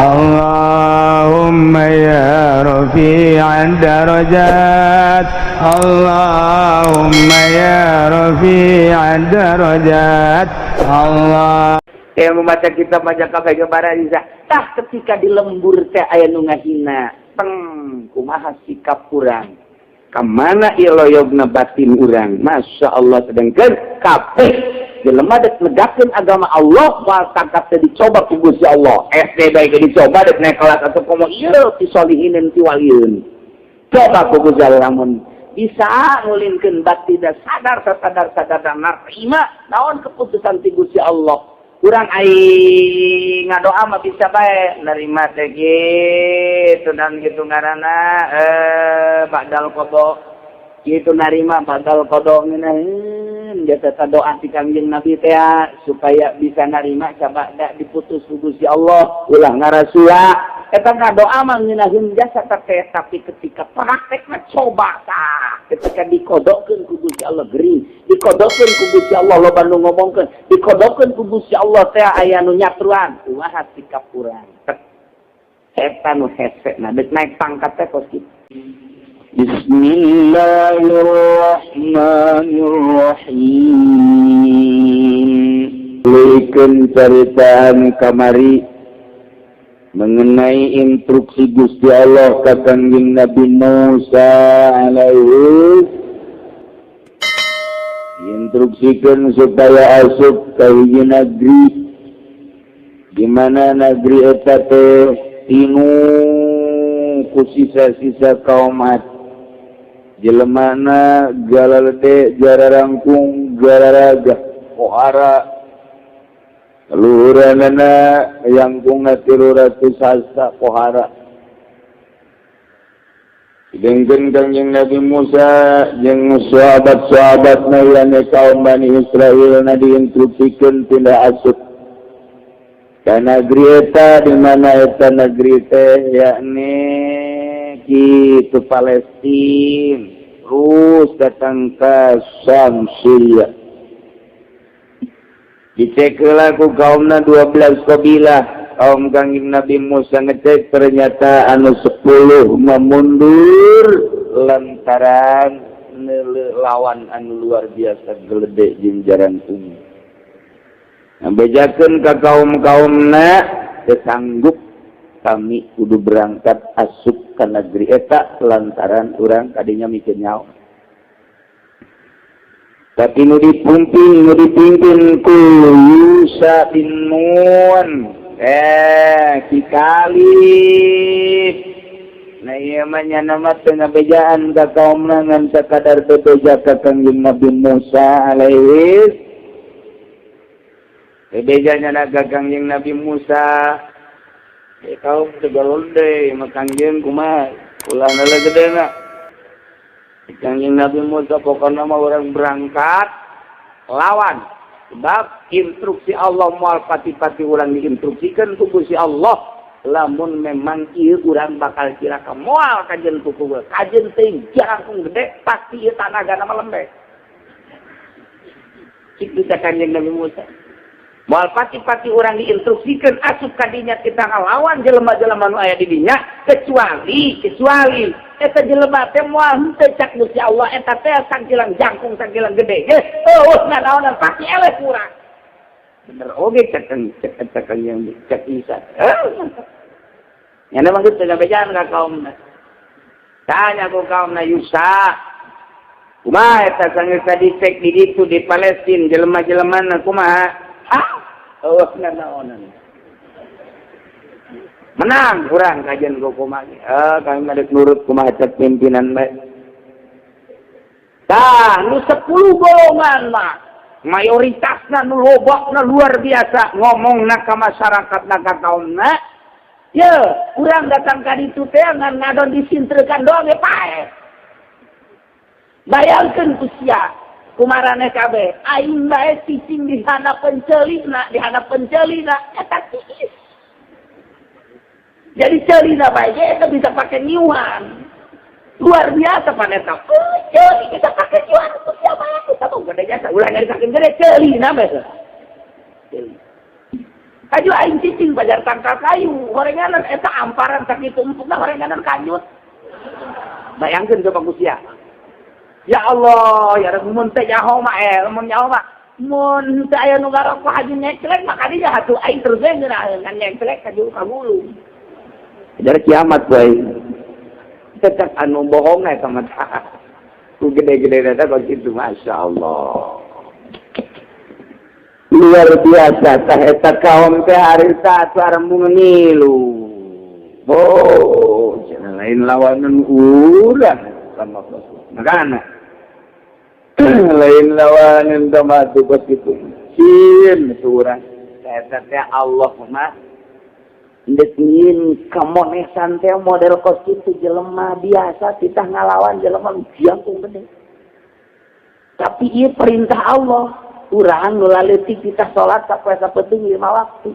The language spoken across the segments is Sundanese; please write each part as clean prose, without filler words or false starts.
اللهم يا رفيع الدرجات، اللهم يا رفيع الدرجات، الله. Yang membaca kitab baca kabeh bara bisa. Tah, ketika di lembur teh aya nu ngahina, teng kumaha sikap urang? Kamana ieu loyogna batin urang? Masya Allah, sedangkan kabeh jelema dek negakeun agama Allah moal tangkap teh dicoba ku Gusti Allah. SD bae ge dicoba, dek naik kelas atau komo ieu ti solihinin ti walieun. Coba ku Gusti Allah lamun bisa ngulinkeun batin, sadar sadar sadar dan narima naon keputusan ti Gusti Allah. Kurang ai ngadoa mah bisa bae nerima teh gitu dan gitu ngaranna ba'dal qada gitu, narima ba'dal qada ngeunaheun jasa doa ti Kangjeng Nabi teh supaya bisa narima sabada diputus ku Gusti Allah, ulah ngarasula. Eta ngadoa mah ngeunaheun jasa teh, tapi ketika praktek mah coba tah, ketika dikodokeun ku Gusti Allah gering, dikodokeun ku Gusti Allah loba nu ngomongkeun, dikodokeun ku Gusti Allah teh aya nu nyatruan, kumaha sikap urang? Eta nu hese. Nah, dek naik pangkat teh kos kitu. بسم الله الرحمن الرحيم. Likeun caritaan kamari mengenai instruksi Gusti Allah ka Kangjeng Nabi Musa alaihi, instruksikan supaya asup ke hiji negeri di mana negeri eta teh tinu ku sisa-sisa kaum Ad, jelemana galalede, jararangkung, gararaga, pohara luhuranana yangkungna 300 hasta pohara. Sedangkan Kangjeng Nabi Musa jeung sahabat-sahabatna yakni kaum Bani Israel na diinstruksikeun pindah asup ka negeri eta, di mana eta negeri teh yakni kitu Palestina, terus datang ke Syam, Syria. Dicek heula ku kaumna 12 kabilah kaum Kangjeng Nabi Musa ngecek, ternyata anu 10 memundur lantaran lawan anu luar biasa gelede jeung jarangkung. Bejakeun ka kaum-kaumna, teu sanggup kami, kudu berangkat asup ke negeri eta lantaran urang kadinya mikir nyawa. Tapi nu dipimpin, nu dipimpin ku Yusa bin Nun, si Kalib. Nah, ieu mah nya mah teu ngabejaan ka kaumna, ngan sakadar bebeja ka Kangjeng Nabi Musa alaihi. Bebejanya na ka Kangjeng Nabi Musa, kaum tegalon deh mah Kangjeng kumaha ulah gede na. Kangjeng Nabi Musa, pokoknya mah orang berangkat lawan, sebab instruksi Allah moal pati-pati urang diinstruksikan ku Gusti Allah lamun memang ieu urang bakal cilaka. Moal kajen kuku kajen teuing jangkung gede, pasti ieu tanagana mah lembek. Cik bisa Kanjeng Nabi Musa, moal pati-pati urang diinstruksikan asup kadinya kita ngalawan jelema-jelema nu aya di dinya, kecuali kecuali eta jelema teh moal henteu cak Gusti Allah eta teh sangkilang jangkung sangkilang gede ge oh nanaonan, pasti eleh kurang bener oge cek cek cek yang cek Isa. Nya mah kitu ngabejaan ka kaumna. Tanya ku kaumna Yusa, kumaha eta sanggeus dicek di ditu di Palestina jelema-jelemana kumaha? Ah, oh, nanaonan. Menang kurang kajian ku kumaha? Eh, kami mah nurut kumaha cek pimpinan bae. Tah, nu 10 golongan mah mayoritasna nu lobakna luar biasa ngomongna ka masyarakatna, ka kaumna, ye urang datang ka ditu teh ngan ngadon disintrekan doang ge paeh. Bayangkeun ku sia kumaraneh kabeh, aing bae cicing di handapeun ceulina, di handapeun ceulina eta tiis. Jadi ceulina bae ge eta bisa pake nyiuhan, luar biasa pan eta. Oh, ceuli bisa pake nyiuhan ku sia bae kita tuh gede jasa ulah nyaritakeun gede ceulina bae ceuli. Haju aing cicing bajar tangkal kayu, horenganan eta amparan sakitu empukna horenganan kanjut. Bayangkeun coba ku sia. Ya Allah, ya Rabbi, mun teh nyaho mah mun nyaho mah mun teu aya nu ngarokok haju nyeklek mah kadinya atuh aing terus we ngeunah ngan nyeklek ka kagulung. Jadi kiamat boy. Tetap anu bohong eta mah. Ku gede-gede eta kok kitu, Masya Allah. Luar biasa tah eta kaum teh harita atuh arembung ngilu. Oh, cenah lain lawanan urang sama Rasul. Makana lain lawanan sama tuh kos kitu. Sieun urang. Eta teh Allah mah ndek nyieun kamonesan teh model kos kitu, jelema biasa kita ngalawan jelema jangkung gede. Tapi ieu perintah Allah. Urang nu laleutik kita salat sapoe sapeting lima waktu.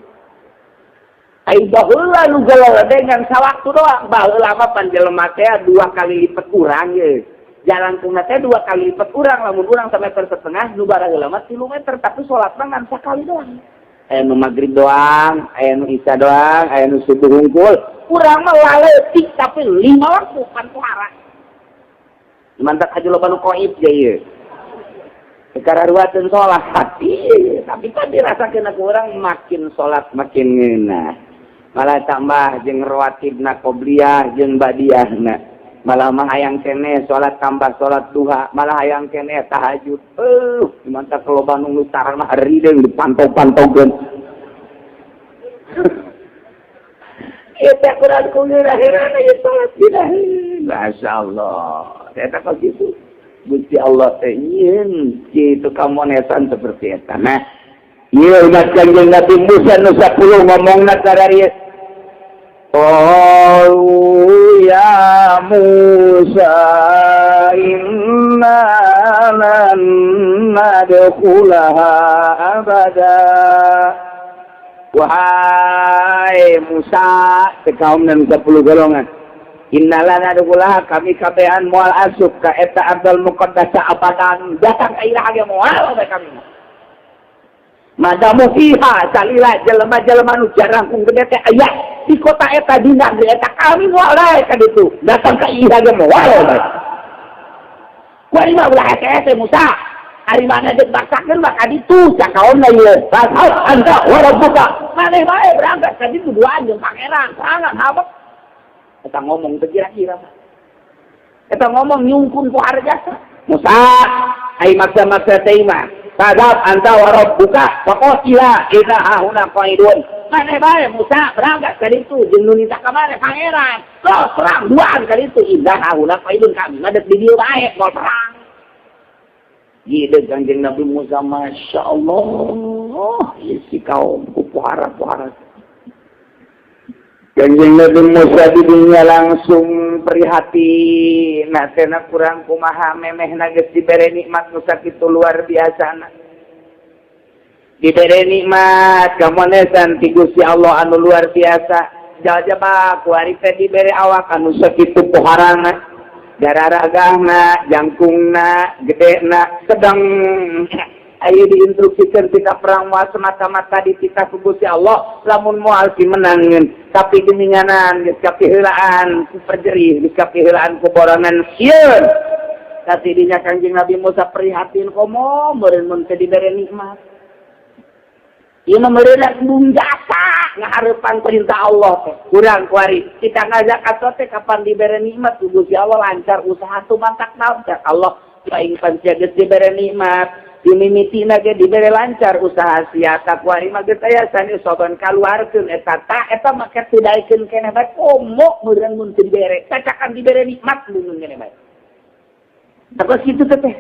Ai baheula nu dengan sawaktu doang. Baheula mah pan jelema teh dua kali lipat urang ye. Jalangkungna teh dua kali lipat urang, lamun urang 1,5 meter, nu baraheula mah 3 meter, tapi salat mah ngan sakali doang. Aya nu magrib doang, aya nu isya doang, aya nu subuh hungkul. Urang mah laleutik tapi lima waktu pan pohara. Mantak haju loba nu koib ge ieu. Kararuateun sholat hati, tapi kan dirasakeun ku urang makin sholat makin ngeunah. Malah tambah jeung rawatibna qobliyah jeung badiahna. Malah mah hayang keneh salat tambah salat duha, malah hayang keneh tahajud. Mantap loba nu tarang mah rideung dipantau-pantaukeun. Ieu teh kurang ku ngeunah ieu salat dina. Masyaallah. Eta kok kitu. Gusti Allah teh nyieun kitu kamonesan seperti eta. Nah, ieu umat Kanjeng Nabi Musa nu 10 ngomongna kararieu. Qalu ya Musa inna lan nadkhulaha abada. Wahai Musa, kaum nu 10 golongan. Inna lan nadkhulaha, kami kabehan moal asup ka eta ardal muqaddasa abadan, datang ka iraha ge moal bae kami. Madamu fiha, salila jelema-jelema nu jarangkung gede teh aya di kota eta, di negeri eta, kami moal daek ka ditu, datang ka iraha ge moal bae. Kuari mah ulah hese-hese, Musa, ari mana deuk baksakeun mah ka ditu cak kaomna ieu. Fadhhab anta wa rabbuka, maneh bae berangkat ka ditu duaan jeung pangeran, sangat habek. Eta ngomong teu kira-kira. Eta ngomong nyungkun ku harjasa. Musa, ai maksa-maksa teh mah. Fadhhab anta wa rabbuka faqatila inna hahuna qaidun. Maneh bae, Musa, berangkat ka ditu jeung nu nita ka maneh pangeran. Terus perang duaan ka ditu, inna hahuna qaidun, kami mah deuk di dieu bae moal perang. Gede Kanjeng Nabi Musa, Masya Allah, si kaum ku pohara-pohara. Kanjeng Nabi Musa di dunia langsung prihatin. Nah, tena kurang kumaha memehna geus dibere nikmat nu sakitu luar biasa. Dibere nikmat kamonesan ti Gusti Allah anu luar biasa. Jajaba kuari teh dibere awak anu sakitu poharana. Dararagahna, jangkungna, gedena, sedang ayo diinstruksikan kita perang moal semata-mata dititah ku Gusti Allah, lamun moal si menangeun, tapi geninganan geus kapiheulaan ku perjerih, geus kapiheulaan ku borongan sieun. Tapi dinya Kanjeng Nabi Musa prihatin, komo meureun mun teu dibere nikmat. Ieu mah meureun bung jasa ngahareupan perintah Allah teh. Kurang kuari kita ngajak teh kapan dibere nikmat ku Gusti Allah lancar usaha tuh mantak naon cak Allah aing pan sia geus dibere nikmat dimimitina ge dibere lancar usaha sia tak kuari mah geus aya sani soban kaluarkeun eta ta eta make teu daekeun keneh bae, komo meureun mun teu dibere cacakan dibere nikmat mun keneh bae. Terus kitu teh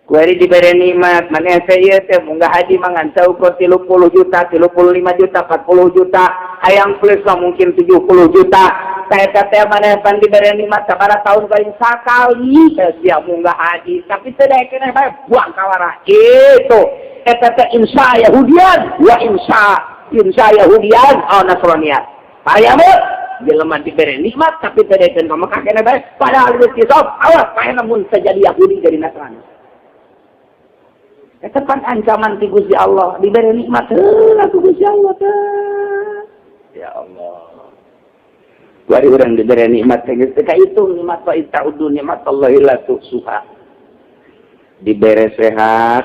kuari dibere nikmat maneh teh ieu teh munggah haji mah ngan saukur 30 juta, 35 juta, 40 juta, hayang plus mah mungkin 70 juta. Eta teh maneh pan dibere nikmat sabaraha tahun paling sakali teh sia munggah haji, tapi teu daek keneh bae buang kawara. Itu eta teh insya Yahudian wa insya insya Yahudian au Nasranian. Parayamu jelema dibere nikmat tapi teu daekeun ka Mekah keneh bae, padahal geus kisop awas paehna mun teu jadi Yahudi jadi Nasrani. Eta pan ancaman ti Gusti Allah, diberi nikmat heula ku Gusti Allah teh. Ya Allah. Kuari urang diberi nikmat teh geus teu kahitung nikmat, wa in ta'uddu nikmatallahi la tuhsuha. Dibere sehat,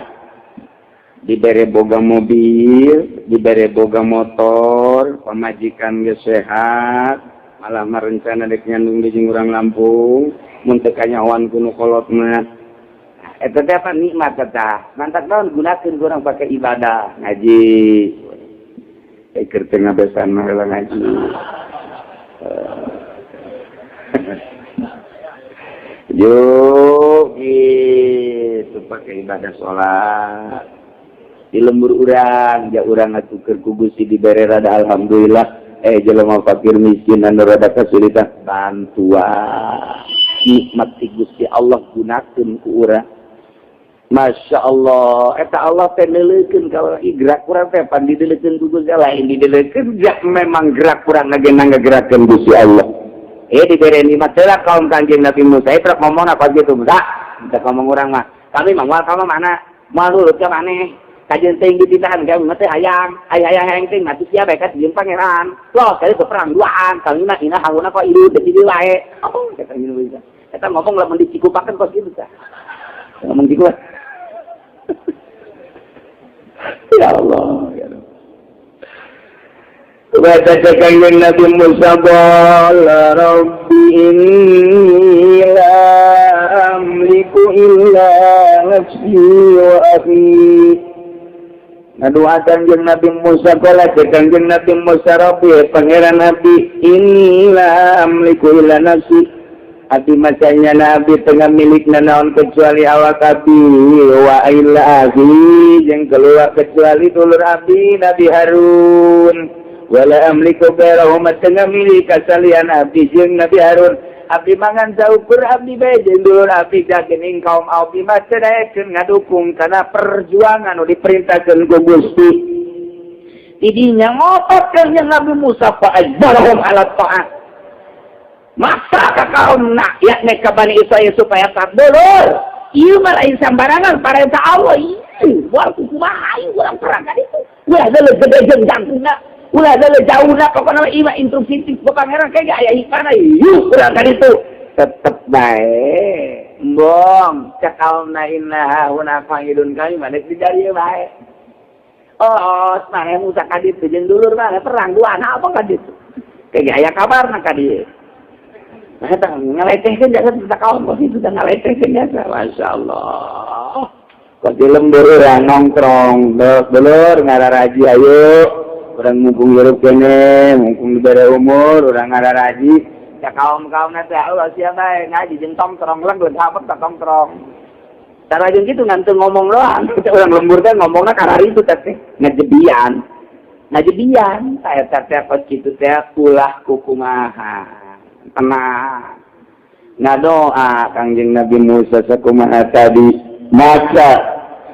dibere boga mobil, dibere boga motor, pamajikan geus sehat, malah mah rencana dek nyandung di jeung urang Lampung, mun teu kanyahoan ku nu kolot mah. Eta teh apa nikmat eta. Mantak naon gunakeun urang pake ibadah, ngaji. Keur teu ngabesan mah heula ngaji. Yo gitu pakai ibadah sholat di lembur urang, ja urang atuh keur ku Gusti dibere rada alhamdulillah, jelema fakir miskin anu rada kesulitan bantuan nikmat ti Gusti Allah gunakeun ku urang. Masya Allah, eta Allah teh neuleukeun ka urang, gerak urang teh pan dideulekeun ku Gusti Allah, lain dideulekeun ja memang gerak urang ngagena ngagerakeun Gusti Allah. Dibere nikmat heula kaum Kanjeng Nabi Musa itu ngomong apa gitu, Musa? Kita ngomong urang mah. Kami mah moal ka mana? Moal nurut ka maneh. Kajeun teuing dititahan kami mah teh hayang, hayang hayang teh mati sia bae ka jeung pangeran. Loh, kali perang duaan, kami mah inna hahuna qa'idun di dieu wae. Oh, kata gini bisa. Eta ngomong lamun dicikupakeun kos kitu tah. Ngomong gitu. Ya Allah, ya Allah. Baca Kanjeng Nabi Musa, qala rabbi inni la amliku illa nafsi wa akhi. Ngadoa Kanjeng Nabi Musa, qala Kanjeng Nabi Musa, rabbi pangeran Nabi, inni la amliku illa nafsi. Abdi masanya Nabi tengah milik naon kecuali awak abdi, wa illa akhi jeung keluar kecuali dulur abdi Nabi Harun, wala amliku ghairahu tengah milik kasalian abdi jeung Nabi Harun. Abdi mangan saukur abdi bae jeung dulur abdi, da geuning kaum abdi mah teu daekeun ngadukung kana perjuangan nu diperintahkeun ku Gusti. Tidinya ngotot Kanjeng Nabi Musa, fa ajbarahum ala ta'at, masa ka kaum nak yakni ka Bani Israil supaya taat. Dulur, ieu mah lain sambarangan parentah Allah ieu, moal kumaha ieu urang perang ka ditu, ulah deuleu gede jeung jangkungna, ulah deuleu jauhna, pokona mah ieu mah instruksi ti pangeran kayak aya hikmahna, yuk urang ka ditu. Tetep bae embong cek kaumna, inna hahuna qa'idun, kami mah dek di dieu bae. Oh, maneh Musa ka ditu jeung dulur maneh perang dua apa ka ditu, kayak aya kabarna ka dieu. Nah, eta ngalecehkeun jasa kita kaum kok itu ngalecehkeun jasa. Masya Allah. Kok di lembur urang nongkrong, dulur ngararaji ayo. Urang mumpung hirup kene, mumpung dibere umur, urang ngararaji. Ya kaum-kaum teh Allah sia bae ngaji jeung tongkrong lah geus hapet ka tongkrong. Cara jeung kitu ngan teu ngomong doang. Urang lembur teh ngomongna kararitu teh ngajebian. Ngajebian, saya teh kos kitu teh ulah kukumaha. Tenang, ngadoa Kangjeng Nabi Musa sakumaha tadi, maka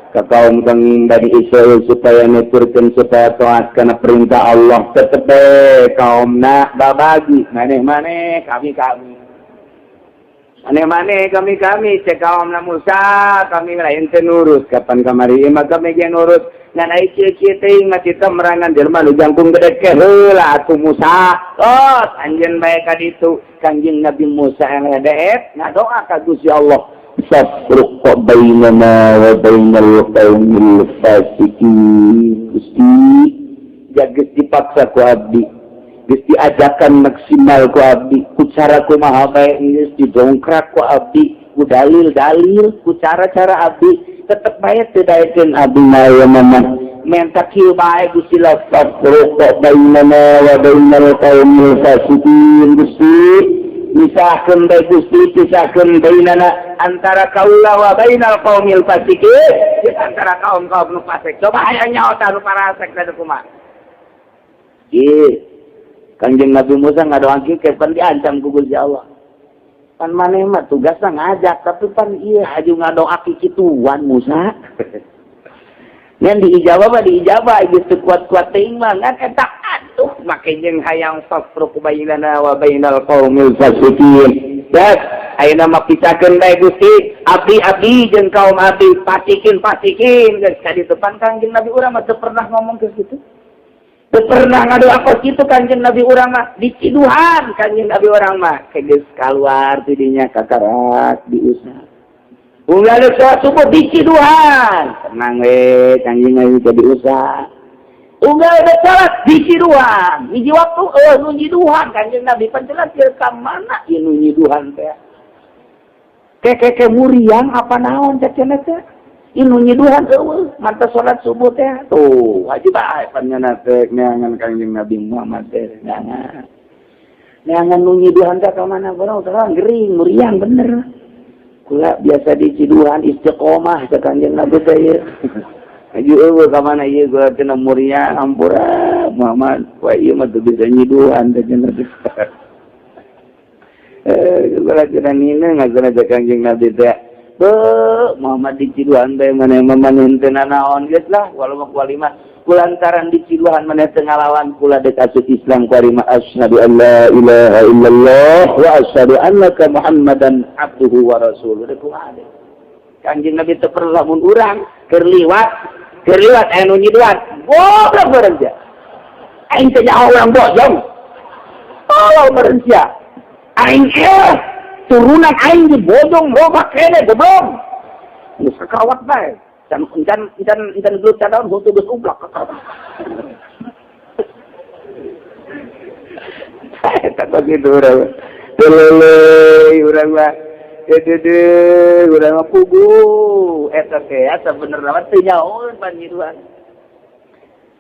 ke kaum kang Bani Israel supaya nuturkeun, supaya taat kana perintah Allah. Tetep kaumna babagi, maneh-maneh, kami-kami, maneh-maneh, kami-kami. Cek kaumna Musa, kami lain teu nurut kapan kamari mah, kami ge nurut ngan ai kieu-kieu teuing mah kita merangan jelema nu jangkung gede ke heula atuh. Musa, oh anjeun bae ka ditu. Kanjeng Nabi Musa yang deet ngadoa ka Gusti Allah, fafruq bainana wa bainal qaumil fasiqin. Gusti, jaga dipaksa ku abdi, geus diajakan maksimal ku abdi, ku cara kumaha bae geus didongkrak ku abdi, ku dalil-dalil, ku cara-cara abdi, tetep bae teu daekeun. Abdi mah ya mama menta kieu bae, Gusti la fafruq bainana wa bainal qaumil fasiqin. Gusti, misahkeun bae, Gusti, pisahkeun bainana antara kaula, wa bainal qaumil fasiqin antara kaum-kaum nu fasik. Coba hayang nyaho tah nu parasek teh kumaha. Ih, Kanjeng Nabi Musa ngadoa kieu pan diancam ku Gusti Allah. Pan maneh mah tugasna ngajak, tapi pan ieu haju ngadoa kikituan Musa. Ngan diijabah mah diijabah geus teu kuat-kuat teuing mah ngan eta atuh make jeung hayang fafruq bainana wa bainal qaumil fasiqin. Geus, ayeuna mah pisahkeun bae Gusti, abdi-abdi jeung kaum abdi, pasikin pasikin geus ka ditu. Pan Kangjeng Nabi urang mah teu pernah ngomong ke kitu. Teu pernah ngadoa kos kitu Kangjeng Nabi urang mah, diciduhan Kangjeng Nabi urang mah. Geus kaluar ti dinya kakarak diusap. Unggal salat subuh diciduhan. Tenang we, Kangjeng Nabi teh diusap. Unggal ada salat diciduhan. Hiji waktu eueuh nu nyiduhan Kangjeng Nabi pan jelas ieu ka mana ieu nu nyiduhan teh. Keke muriang apa naon teh cenah teh. Ieu nu nyiduhan eueuh mantap salat subuh teh. Tuh, haji bae pan nyana teh neangan Kangjeng Nabi Muhammad teh neangan. Neangan nu nyiduhan teh ka mana barang terang gering muriang bener. Kula biasa diciduhan istiqomah cek Kangjeng Nabi teh ieu. Haji eueuh ka mana ieu gua cenah muriang ampura Muhammad wah ieu mah teu bisa nyiduhan teh cenah teh. Kula cenah nina ngageuna cek Kangjeng Nabi teh. Beuh Muhammad diciduhan teh maneh mah maneh teu nanaon geus lah walau mah kualima kulantaran diciduhan maneh teu ngalawan kula deuk asup Islam kualima asyhadu an la ilaha illallah wa asyhadu annaka Muhammadan abduhu wa rasuluhu. Deuk kumaha deui. Kangjeng Nabi teu perlu lamun urang keur liwat aya nu nyiduhan goblok bareng sia. Aing teh nyaho urang bojong. Tolol bareng sia. Aing turunan aing di bojong loba kene goblok. Geus kakawat bae. Can can can can gelut cadaun huntu geus ublak kakawat. Eta kok kitu urang. Telele urang mah. Dede urang mah pugu eta teh sabenerna mah teu nyahoeun panyiduhan.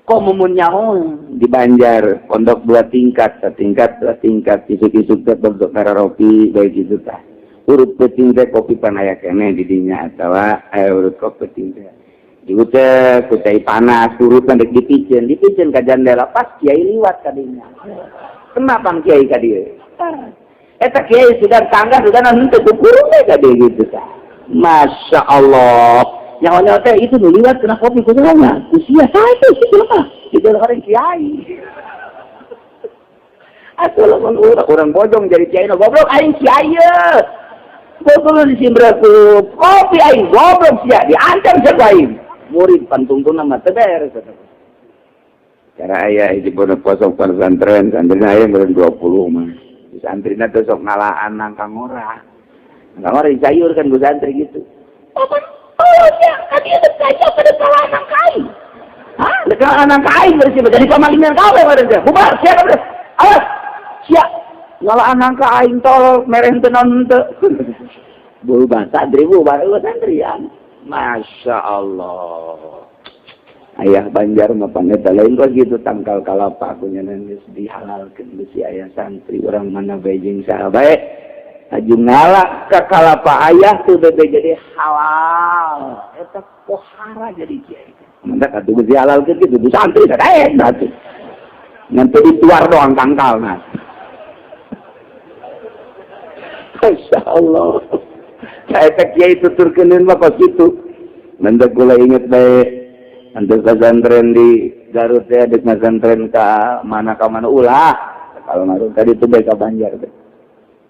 Kok mumun nyahoeun di Banjar pondok 2 tingkat, satingkat 2 tingkat isuk-isuk teh pondok kararopi bae kitu tah. Urut peuting teh kopi pan aya keneh di dinya atawa aya urut kopi peuting teh. Diutek ku cai panas urutan dek dipiceun, dipiceun ka jandela pas kiai liwat ka dinya. Kenapa kiai ka dieu? Eta kiai sudah tangga sudah henteu kukurung teh ka dieu gitu tah. Masya Allah. Nyawa-nyawa teh itu nu liwat kena kopi kumaha? Usia saya sih kenapa? Di jalan orang kiai. Atuh lamun urang bojong jadi kiai nu goblok aing kiai ye. Goblok disimbra ku kopi aing goblok sia diancam sia ku aing. Murid pantungtuna mah teu beres eta. Cara aya hiji pondok kosong pesantren, santrina aya meureun 20 mah. Santrina teh sok ngalaan nangka ngora. Nangka ngora dicayur kan ku santri gitu. Oh, oh ya, kan dia dek kaya pada kalah nangka aing. Hah? Dek kalah nangka aing berarti jadi pamalingan kabeh meureun teh. Bubar sia kabeh. Awas. Sia. Ngalaan nangka aing tolol mereh teu naon teu. Bubar santri bubar eueuh santrian. Masya Allah. Ayah Banjar mah paneta lain kok gitu tangkal kalapa aku nya geus dihalalkeun besi ayah santri urang mana bae jeung saha bae. Aju ngala ka kalapa ayah tuh bebe jadi halal. Eta pohara jadi kiai. Mantak atuh geus dihalalkeun kitu du santri teh daek atuh. Ngan teu dituar doang tangkal nah. Masya Allah. Saya teh kiai tuturkeun mah kos kitu. Mantak kula inget bae untuk pesantren di Garut ya, dek pesantren ka mana ulah. Kalau ngaruh tadi itu bae ka Banjar teh.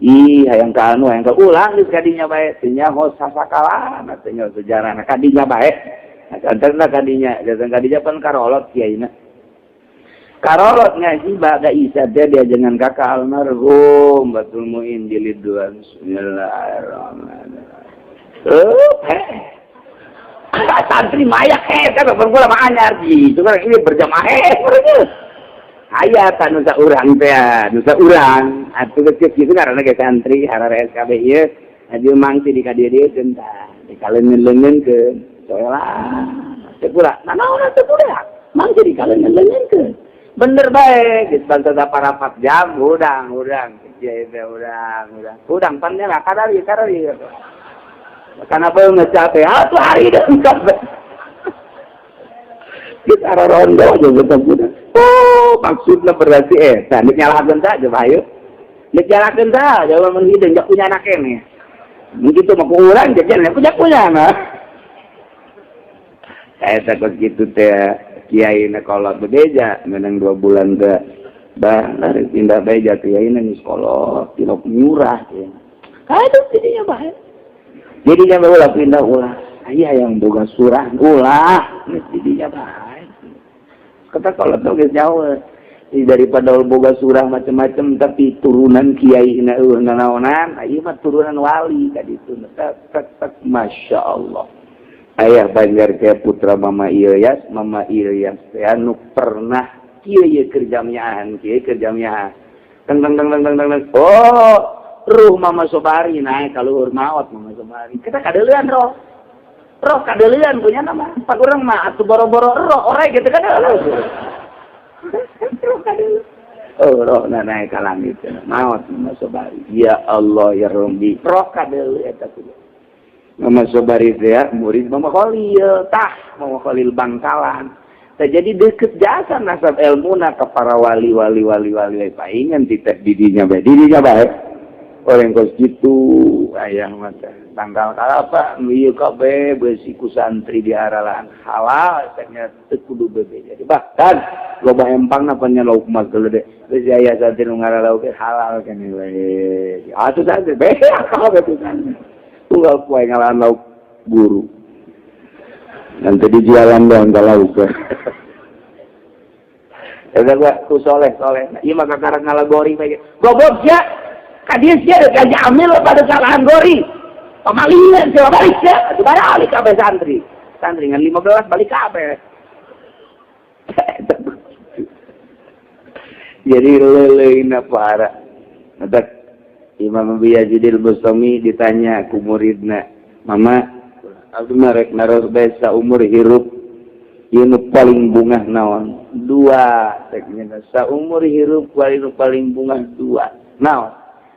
Ih, hayang ka anu, hayang ka ulah geus kadinya bae. Teu nyaho sasakalan, teu nyaho sejarahna kadinya bae. Pesantrenna kadinya, datang kadinya pan karolot kiaina. Karolot ngaji ba'da Isya teh diajengan kakak almarhum Batul Muin jilid 2. Bismillahirrahmanirrahim. Heh. Santri mayak kan bermula mah anyar gitu kan ini berjamaah aya ta nusa urang teh nusa urang atuh geus kitu ngaranna ge santri harare SKB ieu aju mangsi di ka dieu dieu tah di kaleungeun-leungeunkeun soelah teu pula nanaon teu pula mangsi di kaleungeun-leungeunkeun bener bae geus bangsa saparapat jam hudang hudang kieu teh hudang hudang hudang pan nya kadari kadari karena banget capek atuh hari dan capek kita rondo aja betul. Oh maksudnya berarti eta nek nyalahkeun tah coba ayo nek nyalahkeun tah jawa mun hideung punya anak kene begitu mah ku urang jajan punya punya nah eta kos kitu teh kiai na kolot bebeja menang 2 bulan teh bah pindah beja kiai na geus kolot tilok nyurah ya. Aduh, jadinya bahaya. Jadinya ulah pindah ulah. Aya yang boga surah ulah, jadinya bahaya. Kata kalau tuh geus nyawa daripada boga surah macam-macam tapi turunan kiai na eueuh nanaonan, ieu mah turunan wali tadi itu. Tek tek tek, Masya Allah. Ayah Banjar kayak putra Mama Ilyas, Mama Ilyas teh anu pernah kieu ieu keur jamiahan, kieu keur jamiahan. Teng teng teng teng teng teng. Oh, ruh Mama Sobari naik ka luhur, maot Mama Sobari. Kita kadeulean roh. Roh kadeulean punya nama. Pak urang mah atuh boro-boro roh orai gitu kan. Roh kadeulean. Oh, roh na naik ka langit. Maot Mama Sobari. Ya Allah ya Rabbi. Roh kadeuleun eta kudu. Mama Sobari teh ya, murid Mama Khalil, tah Mama Khalil Bangkalan. Tah jadi deket jasa nasab ilmuna ke para wali wali wali wali paingan titeh didinya bae, didinya bae. Orang kos gitu ayah mah teh tanggal kalapa nu ieu kabeh beusi ku santri diaralan halal teh teu kudu bebe. Jadi bahkan loba empangna nya lauk mah gede. Geus aya santri nu ngaralauk halal keneh we. Atuh santri be kabeh tuh santri. Tunggal poe ngalaan lauk guru. Nanti dijualan dong ke lauk. Eta gua ku soleh soleh. Ieu mah kakara ngalagori bae. Goblok sia. Ka dieu sia deuk amil pada kesalahan gori. Pamalingan sia balik sia. Atuh balik kabeh santri. Santri ngan 15 balik kabeh. Jadi leuleuna para. Matak Imam Abi Yazid al-Bustami ditanya ku muridna, "Mama, abdi mah rek naros bae saumur hirup ieu nu paling bungah naon?" Dua, cek nya saumur hirup paling paling bungah dua. Naon?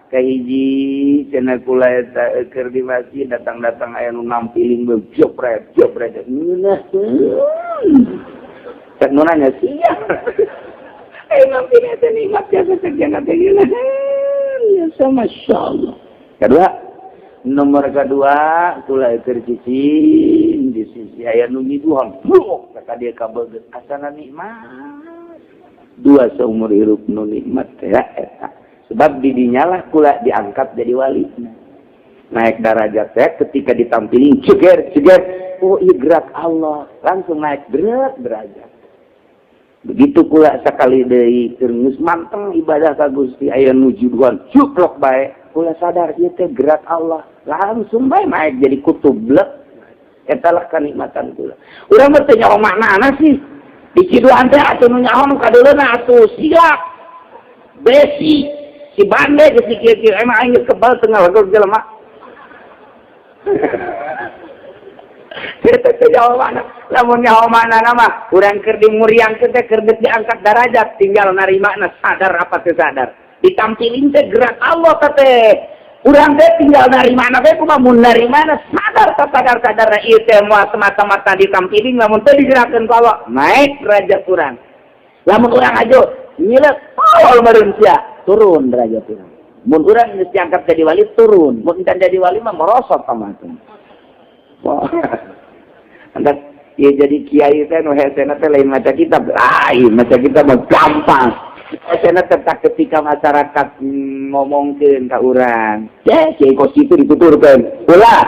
Kahiji cenah kula eta keur di masjid datang-datang aya nu nampiling jopret jopret. Ngeunah. Cek nu nanya sia. Eh nampiling eta nikmat jasa cek jangan teh ngeunah. Biasa, Masya Allah. Kedua, nomor kedua, kula keur cicing di sisi aya nu nyiduhan, blok kata dia kabeget asana nikmat. Dua seumur hirup nu nikmat ya eta. Sebab didinyalah kula diangkat jadi wali. Naik darajat teh ketika ditampilin ceger ceger, oh iya gerak Allah, langsung naik berat derajat. Begitu kula sekali deui keur geus manteng ibadah ka Gusti aya nu juduan cuplok bae, kula sadar ieu teh gerak Allah, langsung bae naik jadi kutub blek. Eta lah kanikmatan kula. Urang mah teu nyaho maknana sih. Di ciduan teh atuh nu nyaho nu kadeuleuna atuh sia. Besi si bande geus si kieu-kieu emang aing geus kebal teu ngalegeg jelema. Eta teh jawabanna. Lamun nyaho maknana mah urang keur dimuriangkeun teh keur geus diangkat darajat tinggal narimana sadar apa teu sadar. Ditampilin teh gerak Allah teh. Urang teh tinggal narimana bae kumaha mun narimana sadar teu sadar sadarna ieu teh moal semata-mata ditampilin lamun teu digerakkeun ku Allah naik derajat urang. Lamun urang aja nyilek tolol meureun sia turun derajat urang. Mun urang geus diangkat jadi wali turun, mun encan jadi wali mah merosot sama teh. Wah. Entar ya jadi kiai teh nu hesena teh lain maca kitab, lain maca kitab mah gampang. Hesena tetap ketika masyarakat ngomongkeun ka urang, ya kiai kos kitu dituturkeun. Ulah,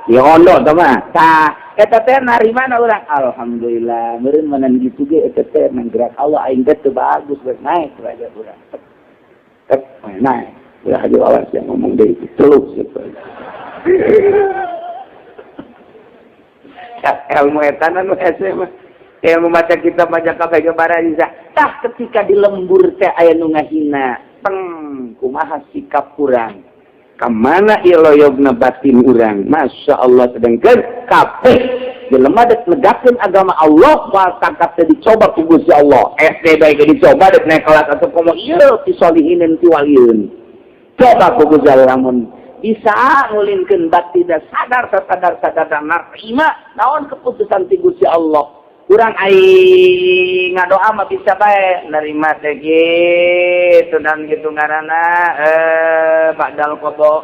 kiai hondo tah mah. Tah, eta teh narimana urang? Alhamdulillah, meureun manan gitu ge eta teh nang gerak Allah aing teh teu bagus geus naik derajat urang. Tek naik. Ulah aja awas yang ngomong deui teluk gitu. Ilmu eta nu hese mah. Ilmu maca kitab maca kabeh ge bisa. Tah ketika di lembur teh aya nu ngahina, teng kumaha sikap urang. Ka mana iloyogna batin urang? Masya Allah sedangkeun kabeh jelema dek negakeun agama Allah moal tangkap teh dicoba ku Gusti Allah. SD bae ge dicoba dek naik kelas atau komo ieu ti solihinin ti walieun. Coba ku Gusti Allah lamun bisa ngulinkeun batin sadar sadar sadar narima naon keputusan ti Gusti Allah. Urang aing ngadoa mah bisa bae nerima teh kitu dan gitu ngaranna badal qada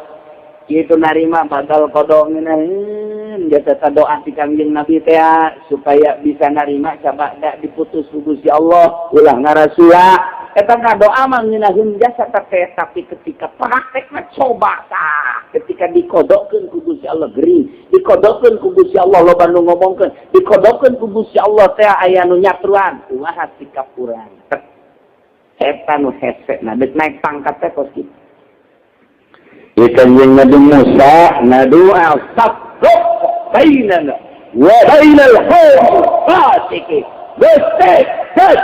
kitu narima badal qada ngeunaheun jasa doa ti Kangjeng Nabi teh supaya bisa narima sabada diputus ku Gusti Allah ulah ngarasula eta ngadoa mah ngeunaheun jasa teh tapi ketika praktekna coba tah ketika Ketika dikodokeun ku Gusti Allah gering, dikodokeun ku Gusti Allah loba nu ngomongkeun, dikodokeun ku Gusti Allah teh aya nu nyatruan, kumaha sikap urang? Eta nu hese. Nah, dek naik pangkat teh kos kitu. Ieu Kanjeng Nabi Musa ngadoa, "Fafruq bainana wa bainal qaumil fasiqin." Gusti, geus.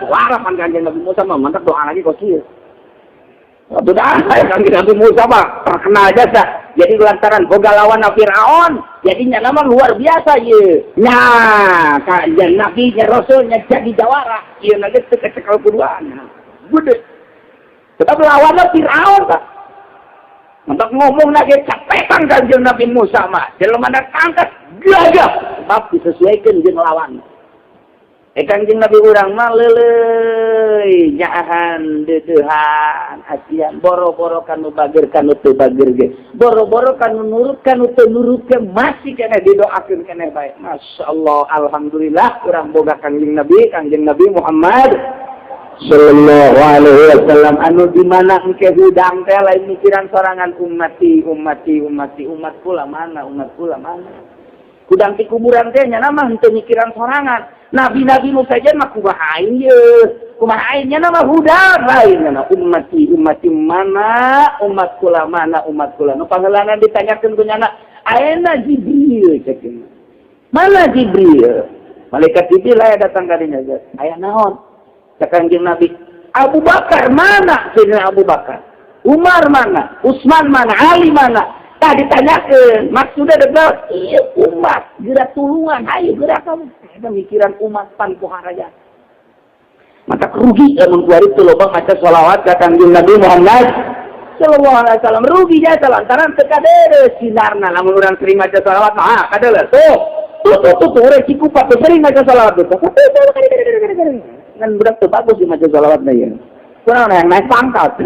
Suara pan Kanjeng Nabi Musa mah mantap, doa lagi kos kieu. Waktu dah, Kanjeng Nabi Musa mah terkenal jasa. Jadi lantaran boga lawan Fir'aun, jadinya nama luar biasa ye. Nya, kanjeng Nabi nya, Rasulnya jadi jawara. Ieu na ge teu kecekel kuduana. Gede. Tetap lawanna Fir'aun, Pak. Mantap ngomong lagi capetan Kanjeng Nabi Musa mah. Jelema tangkas gagah. Sebab disesuaikan jeung lawan. Eh, Kanjeng Nabi urang mah leuleuy, nyaahan, deudeuhan, asian, boro-boro kanu bager kanu teu bager ge. Boro-boro kanu nurut kanu teu nurut ge, masih keneh didoakeun keneh bae. Masya Allah, alhamdulillah urang boga Kanjeng Nabi, Kanjeng Nabi Muhammad sallallahu alaihi wasallam, anu di mana engke hudang teh lain mikiran sorangan, ummati, ummati, ummati, umat kula mana, umat kula mana. Hudang ti kuburan teh nya mah henteu mikiran sorangan. Nabi-nabi nu saja mah kumaha aing ye, kumaha aing, nya mah hudang lain nya ummati, ummati mana, umat kula mana, umat kula. Nu pangheulana ditanyakeun ku nyana, "Ayeuna Jibril," cek, "mana Jibril?" Malaikat Jibril aya datang ka dinya. "Aya naon?" Cek Kanjeng Nabi. "Abu Bakar mana? Sayyidina Abu Bakar, Umar mana? Utsman mana? Ali mana?" Tah, ditanyakeun maksudnya adalah iya umat gerak tulungan, ayo gerak kamu. Eta mikiran umat pan pohara. Maka rugi lamun kuari teu loba maca sholawat ka Kanjeng Nabi Muhammad sallallahu alaihi wasallam, rugi jasa lantaran teu kadeureus sinarna. Lamun urang sering maca sholawat mah kadeuleu tuh tuh tuh tuh tuh. Urang Cikupa tuh sering maca sholawat tuh kan, budak tuh bagus di maca sholawat na ieu, kurang yang naik pangkat.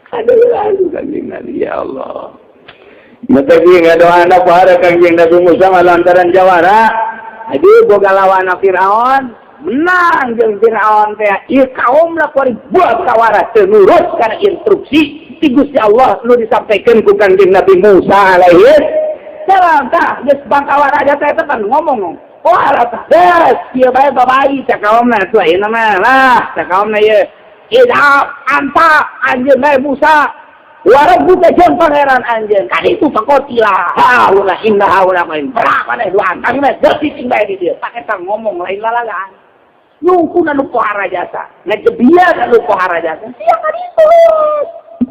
Aduh, aduh, Kanjeng Nabi, ya Allah. Mata kieu ngadoana pohara Kanjeng Nabi Musa mah lantaran jawara. Aduh, boga lawan Firaun, menang jeung Firaun teh. Ieu kaum lah kuari buat kawara teu nurut kana instruksi ti Gusti Allah nu disampaikan ku Kanjeng Nabi Musa alaihi salam. Tah, geus bangkawara aja teh kan ngomong. Wah, lah tah. Geus, kieu bae babai cak kaumna tuh ayeuna mah lah, cak kaumna ieu. Idhab anta, anjeun bae Musa, wa rabbuka, jeung pangeran anjeun kan itu, faqatila haula inna haula main perang maneh duaan kami mah geus cicing bae di dieu. Pak, eta ngomong lain lalagaan, nyungkuna nu pohara jasa, ngajebian anu pohara jasa sia kan itu.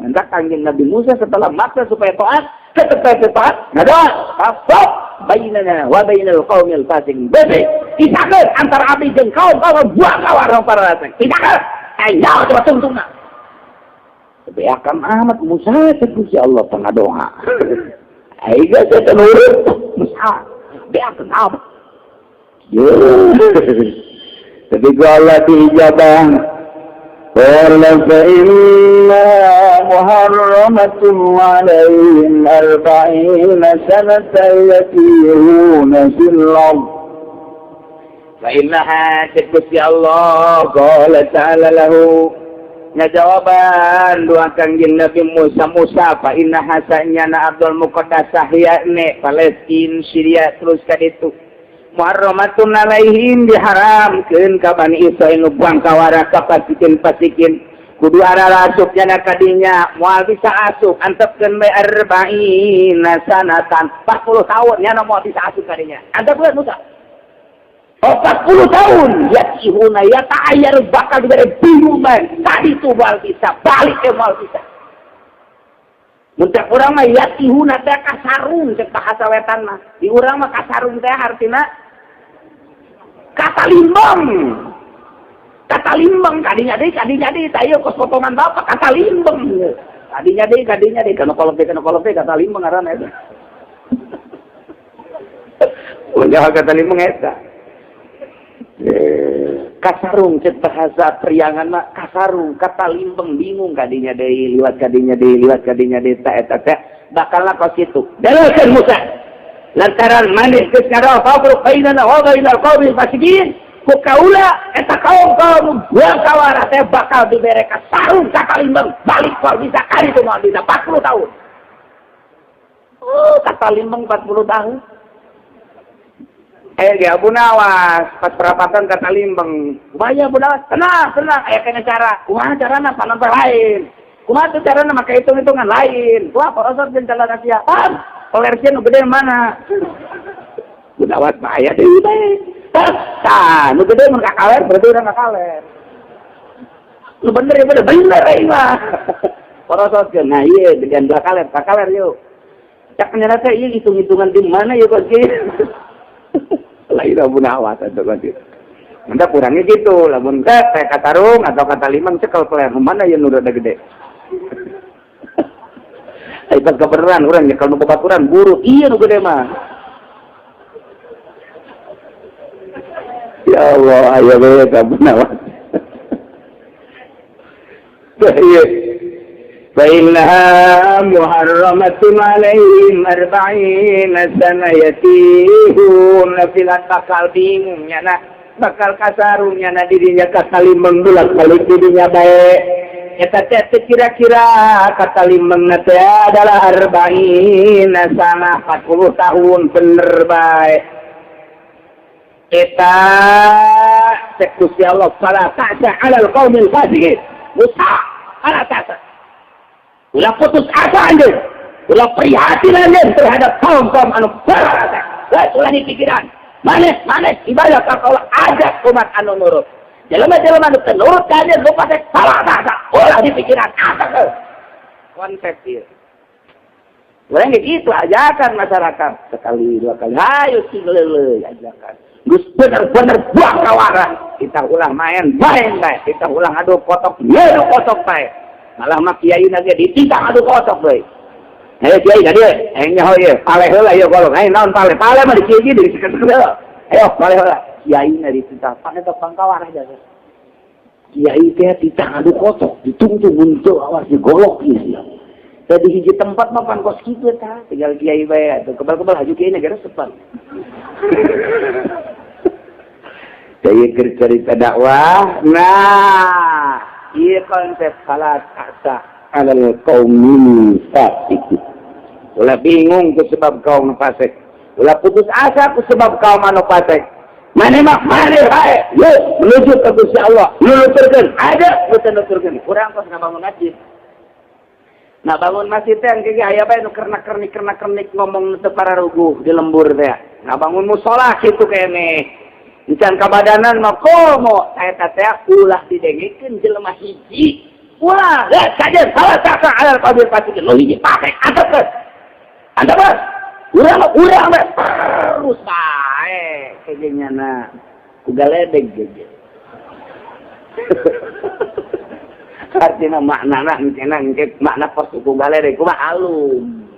Maka Kanjeng Nabi Musa setelah maksa supaya taat, tetap taat, ngadoa, "Fafruq bainana wa bainal qaumil fasiqin." Bebe, pisahkeun antara abdi jeung kaum kaum buang kawarang para raseng. Pisahkeun. Ayo coba tungtungna. Tapi akan amat Musa cek Gusti Allah tengah doa. Ayo saya nurut Musa. Beakan amat. Yo. Tapi ku Allah diijabah. Qala fa inna muharramatun alaihim 40 sanatan yatihuna fil ard. Fa innaha, cek Gusti Allah, qala ta'ala lahu, ngajawaban doa Kangjeng Nabi Musa, "Musa, fa innaha, sanyana ardul muqaddasah, yakni Palestina, Syria terus ka ditu, muharramatun alaihim, diharamkeun ka Bani Israil nu buang kawara ka fasikin-fasikin, kudu arah asup nyana kadinya moal bisa asup, antepkeun bae arba'ina sanatan, 40 tahun nyana moal bisa asup kadinya, antepkeun Musa 40 tahun, yatihuna ya ta'ayyar, bakal diberi bingung bae tadi tuh, moal bisa balik ke, moal bisa." Mun cek urang mah yatihuna teh kasarung, cek bahasa wetan mah. Di urang mah kasarung teh artina kata limbang. Kata limbang kadinya deui, kadinya deui, tah ieu kos potongan bapak kata limbang. Kadinya deui, kadinya deui, kana kolot kana kolot kata limbang ngaranna eta. Udah kata limbang eta. Kasarung cek bahasa Priangan mah kasarung, kata limbeng, bingung, kadinya deui liwat, kadinya deui liwat, kadinya deui, ta eta teh bakal lah kos kitu. Dalilkeun Musa lantaran maneh geus ngadawa, "Fafruq bainana wa bainal qaumil fasiqin." Ku kaula eta kaum-kaum buang kawara teh bakal dibere ka sarung ka Kalimbang balik moal bisa kali itu moal bisa 40 tahun. Oh, ka Kalimbang 40 tahun. Eh, ge Abu Nawas pas perapatan ka Kalimbang. Kumaha Abu Nawas? Tenang, tenang, aya kena cara. Kumaha carana panon lain. Kumaha tuh carana make hitung-hitungan lain. Kumaha porosot jeung jalan Asia. Pam, kolersia nu gede mana? Abu Nawas bahaya deui bae. Tah, nu gede mun ka kaler berarti urang ka kaler. Lu bener ya bener, bener euy mah. Porosotkeun. Nah ieu dengan dua kaler, ka kaler yuk. Cak nyana teh ieu hitung-hitungan di mana yeuh kos kieu. Lain Abu Nawas atuh kan gitu. Manda kurangnya gitu, lamun teh ka Tarung atau ka Talimang cekel peler mana ieu nu rada gede. Ai pas kebeneran urang nyekel nu babaturan buru ieu nu gede mah. Ya Allah, ayo bae ka Abu Nawas. Ieu fa innaha muharramatun alaihim arba'ina sana yatihuna fil bakal bingung nyana bakal kasarung nyana dirinya ka Kalimbang bolak balik dirinya bae eta teh kira-kira ka Kalimbang teh adalah arba'ina sana 40 tahun bener bae eta cek Gusti Allah fala ta'sa 'alal qaumil fasiqin Musa fala ta'sa ulah putus asa anjeun ulah prihatin anjeun terhadap kaum-kaum anu fasik ulah dipikiran manes-manes ibadah ka Allah ajak umat anu nurut jelema-jelema anu teu nurut ka anjeun lupa teh fala ta'sa ulah dipikiran asa konsep ieu. Urang ge kitu ajakan masyarakat sekali dua kali hayu sing leuleui ajakan. Geus bener-bener buang kawara kita ulah main main bae kita ulah adu kotok ngadu kotok bae malah mah kiai na ge dititah adu kotok deui. Ayo kiai ka dieu aing nyaho ieu paleh heula ieu golong aing naon paleh paleh mah di kieu di sekeun heula ayo paleh heula kiai na dititah pan eta pangkawarah jasa kiai teh titah adu kotok ditungtung untuk awas digolok ieu sia. Tadi hiji tempat mah pan kos kitu tah tinggal kiai bae atuh kebal-kebal haju kiai na geus sepan. Saya cerita dakwah. Nah, ieu konsep fala ta'sa 'alal qaumil fasiqin. Ulah bingung ku sebab kaum fasik. Ulah putus asa ku sebab kaum anu fasik. Maneh mah maneh bae. Yuk menuju ke Gusti Allah. Nuturkeun ada nu teu nuturkeun. Urang kos ngabangun masjid. Nah bangun masjid teh engke ge aya bae nu kernak-kernik kernak-kernik ngomong nu teu pararuguh di lembur teh. Ngabangun musola kitu keneh. Encan kabadanan mah komo eta teh ulah didengikeun jelema hiji. Ulah, geus kajeun salah saka alal qabil fasikin nu hiji fasik antepkeun. Antepkeun. Urang mah urang mah terus bae kayaknya ku galedeg ge. Artinya maknana engkena engke makna pos ku galedeg kumaha alum.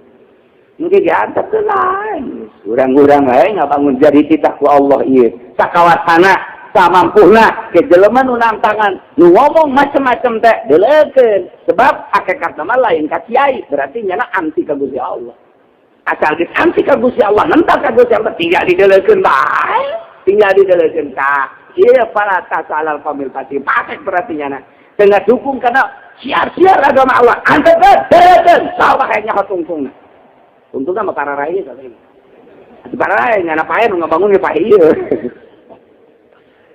Engke ge antepkeun lain. Urang-urang bae ngabangun jadi titah ku Allah ieu. Sakawasana samampuhna ke jelema nu nangtangan nu ngomong macem-macem teh deleukeun sebab hakikatna mah lain ka kiai berarti nyana anti ka Gusti Allah. Asal geus anti ka Gusti Allah nentang ka Gusti Allah tinggal dideleukeun bae tinggal dideleukeun ka ieu fala ta'alal qaumil fasiq fasik berarti nyana teu dukung kana siar-siar agama Allah antepkeun deleukeun sawah nya tungtungna tungtungna mah para rai kabeh para rai nyana pae nu ngabangun ge pae ieu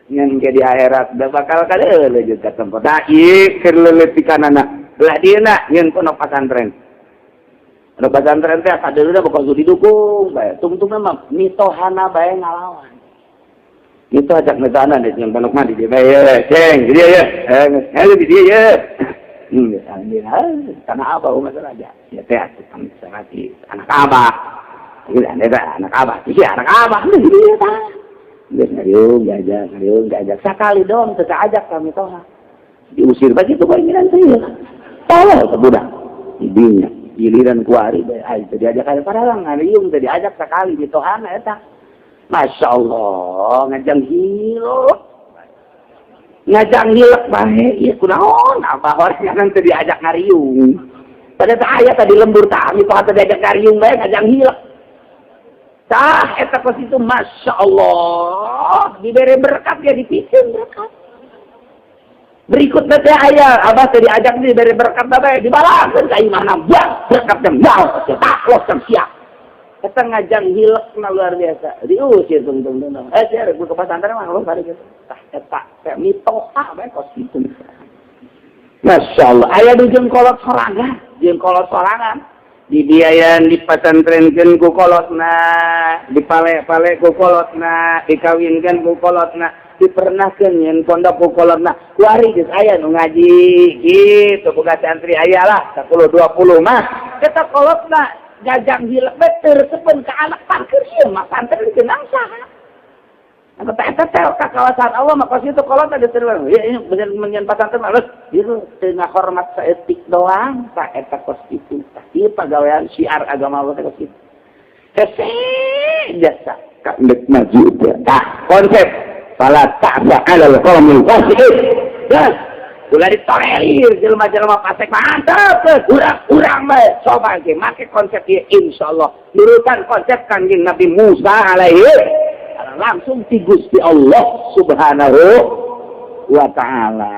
ngan ke di akhirat da bakal kadeuleu jeung ka tempat da ieu keur leuletikanana belah dieuna nyeun pondok pesantren. Pondok pesantren teh kadeuleuna bakal didukung bae tungtungna mah mitohana bae ngalawan. Itu ajak mitohana di nyeun pondok mah di dieu bae ye ceng di dieu ye eh di dieu ye. Tanah abah umat raja ya teh atuh sangat anak abah. Ieu anak abah, ieu anak abah di dieu tah. Geus ngariung diajak, ngariung diajak. Sakali doang teu kaajak kami toha. Diusir begitu bae ngiran teh. Tolol ke budak. Didinya giliran kuari bae ai teu diajak aya paralang ngariung teu diajak sakali mitohana eta. Masya Allah, ngajang hilek. Ngajang hilek bae ieu kunaon abah horengan teu diajak ngariung. Pada teh aya tadi lembur tah mitoha teu diajak ngariung bae ngajang hilek. Tah eta kos itu Masya Allah. Oh, diberi berkat ya, dipikeun berkat. Berikutnya teh aya abah teh diajak, diberi berkat teh dibalaskeun ka imahna, buang berkat teh, mau tak los siap. Eta ngajang hilekna luar biasa. Diusir tung tung tung. Eh, sia ke pesantren mah los hari gitu. Tah, eta teh mitoha bae kos kitu. Masya Allah, aya di jeung kolot sorangan, jeung kolot sorangan. Dibiayan, dipasantrenkeun ku kolotna, dipale-pale ku kolotna, dikawinkeun ku kolotna, dipernahkeun nyeun pondok ku kolotna. Kuari geus aya nu ngaji gitu, boga santri aya lah 10 20 mah. Eta kolotna jajang hilek bae teu resepeun ka anak parkir ieu mah santri dikenang saha. Anu teh eta teh ka kawasan Allah mah kos itu kolotna diterima. Ya ini bener menyen pasantren mah geus ieu teu ngahormat saeutik doang, tah eta kos kitu. Tah, ieu pagawean syiar agama Allah teh kos kitu. Hese jasa ka ndek maju teh. Tah, konsep fala ta'sa 'alal qaumil fasiqin. Geus ulah ditolerir jelema-jelema fasik, mantap urang-urang bae coba ge make konsep ieu, insyaallah nurutan konsep Kanjeng Nabi Musa alaihi langsung ti Gusti Allah Subhanahu wa Ta'ala.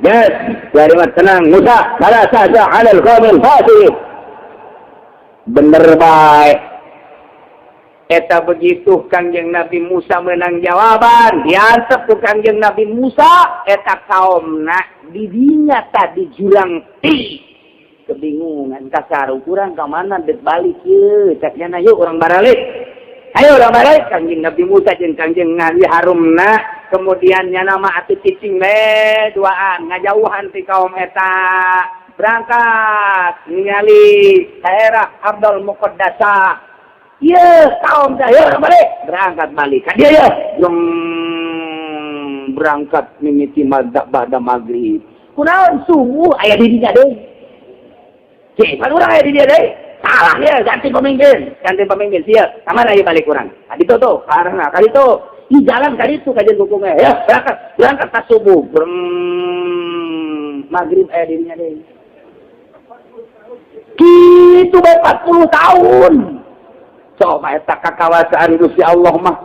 Yes, dari tenang Musa, fala ta'sa 'alal qaumil fasiqin. Bener baik. Eta begitu Kangjeng Nabi Musa menang jawaban, diantep ku Kangjeng Nabi Musa eta kaumna didinya tadi jurang ti kebingungan kasar kurang ka mana dek balik ye cek nyana, yuk urang baralik, ayo urang balik. Kangjeng Nabi Musa jeung Kangjeng Nabi Harumna kemudian nyana mah atuh cicing we duaan ngajauhan ti kaum eta, berangkat ningali daerah Abdul Muqaddasah. Iya, kaum dah, yuk balik. Berangkat balik. Ka dia ya. Yang berangkat mimiti ba'da maghrib. Kunaon subuh aya di dinya deui. Cek, pan urang aya di dinya deui. Salah ya, ganti pemimpin. Ganti pemimpin, siap. Kamana ieu balik urang? Ka ditu tuh, karena ka ditu. Di jalan ka ditu kajian hukumnya. Ya, berangkat, berangkat pas subuh. Brem, maghrib aya di dinya deui. Gitu bae 40 tahun. Coba eta kakawasaan Gusti Allah mah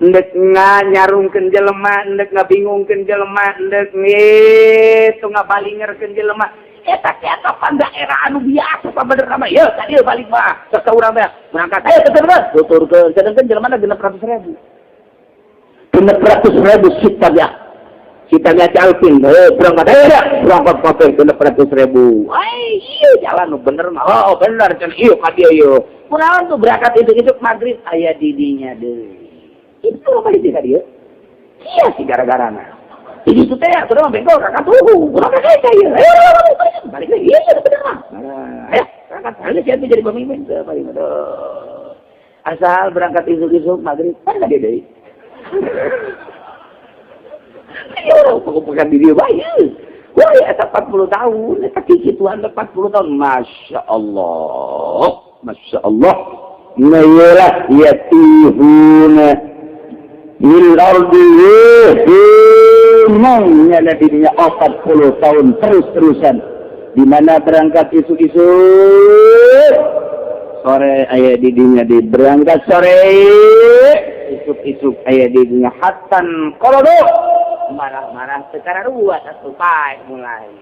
ndek nganyarungkeun jelema, ndek ngabingungkeun jelema, ndek ngitu ngabalingerkeun jelema. Eta teh pan daerah anu biasa pabener mah. Ya, tadi balik mah. Sok urang teh berangkat. Ayo tuturkeun. Tuturkeun. Sedengkeun jelema 600.000. 600.000 sita ya. Sita ya alfin. Eh, berangkat ayo ya. Berangkat kabeh 600.000. Ai, iya jalan nu bener mah. Oh, bener cenah ieu ka dieu ieu. Kunaon tuh berangkat itu maghrib aya di dinya deui. Itu apa di ka dieu? Iya sih gara-garana. Jadi itu teh sudah mah bengkok kakak tuh. Kurang kakak ieu. Ayo balik lagi. Iya, bener mah. Ayo berangkat. Ayo siapa jadi pemimpin teu paling aduh. Asal berangkat isuk-isuk maghrib kan ka dieu deui. Ayo orang bukan diri bae. Wah, ya, 40 tahun, eta kikituan 40 tahun. Masya Allah. Masya Allah. Nah, yatihuna fil ardi maunya dirinya 40 tahun terus-terusan. Di mana berangkat isuk-isuk, sore aya di dinya di berangkat sore, isuk-isuk aya di dinya hatan kolodo marah-marah secara ruas atau pae mulai.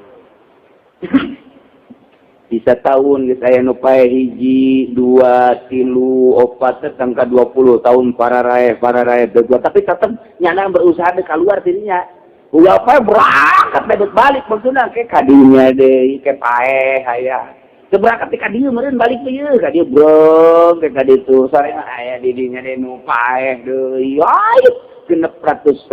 Bisa tahun geus aya nu pae hiji, dua, tilu, opat, tangka 20 tahun para raeh, para raeh dua, tapi tetep nyana berusaha deh keluar dirinya. Ulah pae berangkat bebet balik maksudna ke kadinya deui ke pae aya. Teu berangkat ka dieu meureun balik deui ka dieu brong ke ka ditu sore mah aya di dinya deui nu paeh deui. Ay, 600.000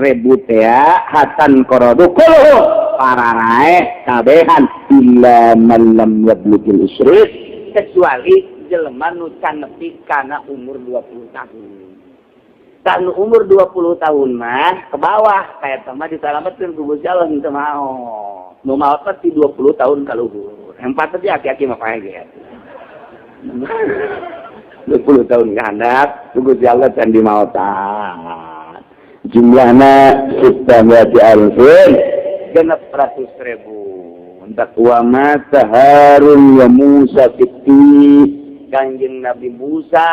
teh ya, hatan korodu kuluhu para raeh kabehan illa man lam yablugil isrin, kecuali jelema nu can nepi kana umur 20 tahun. Kan umur 20 tahun mah ke bawah kayak sama diselamatkan ku Gusti Allah henteu mau. Nu maot mah ti 20 tahun ka luhur. Yang patut ya aki-aki mah pae ge. 20 tahun ke handap ku Gusti Allah can dimaotan. Jumlahna sittamiati alfin, 600.000. Entak wa mata Harun wa Musa fitti. Kanjeng Nabi Musa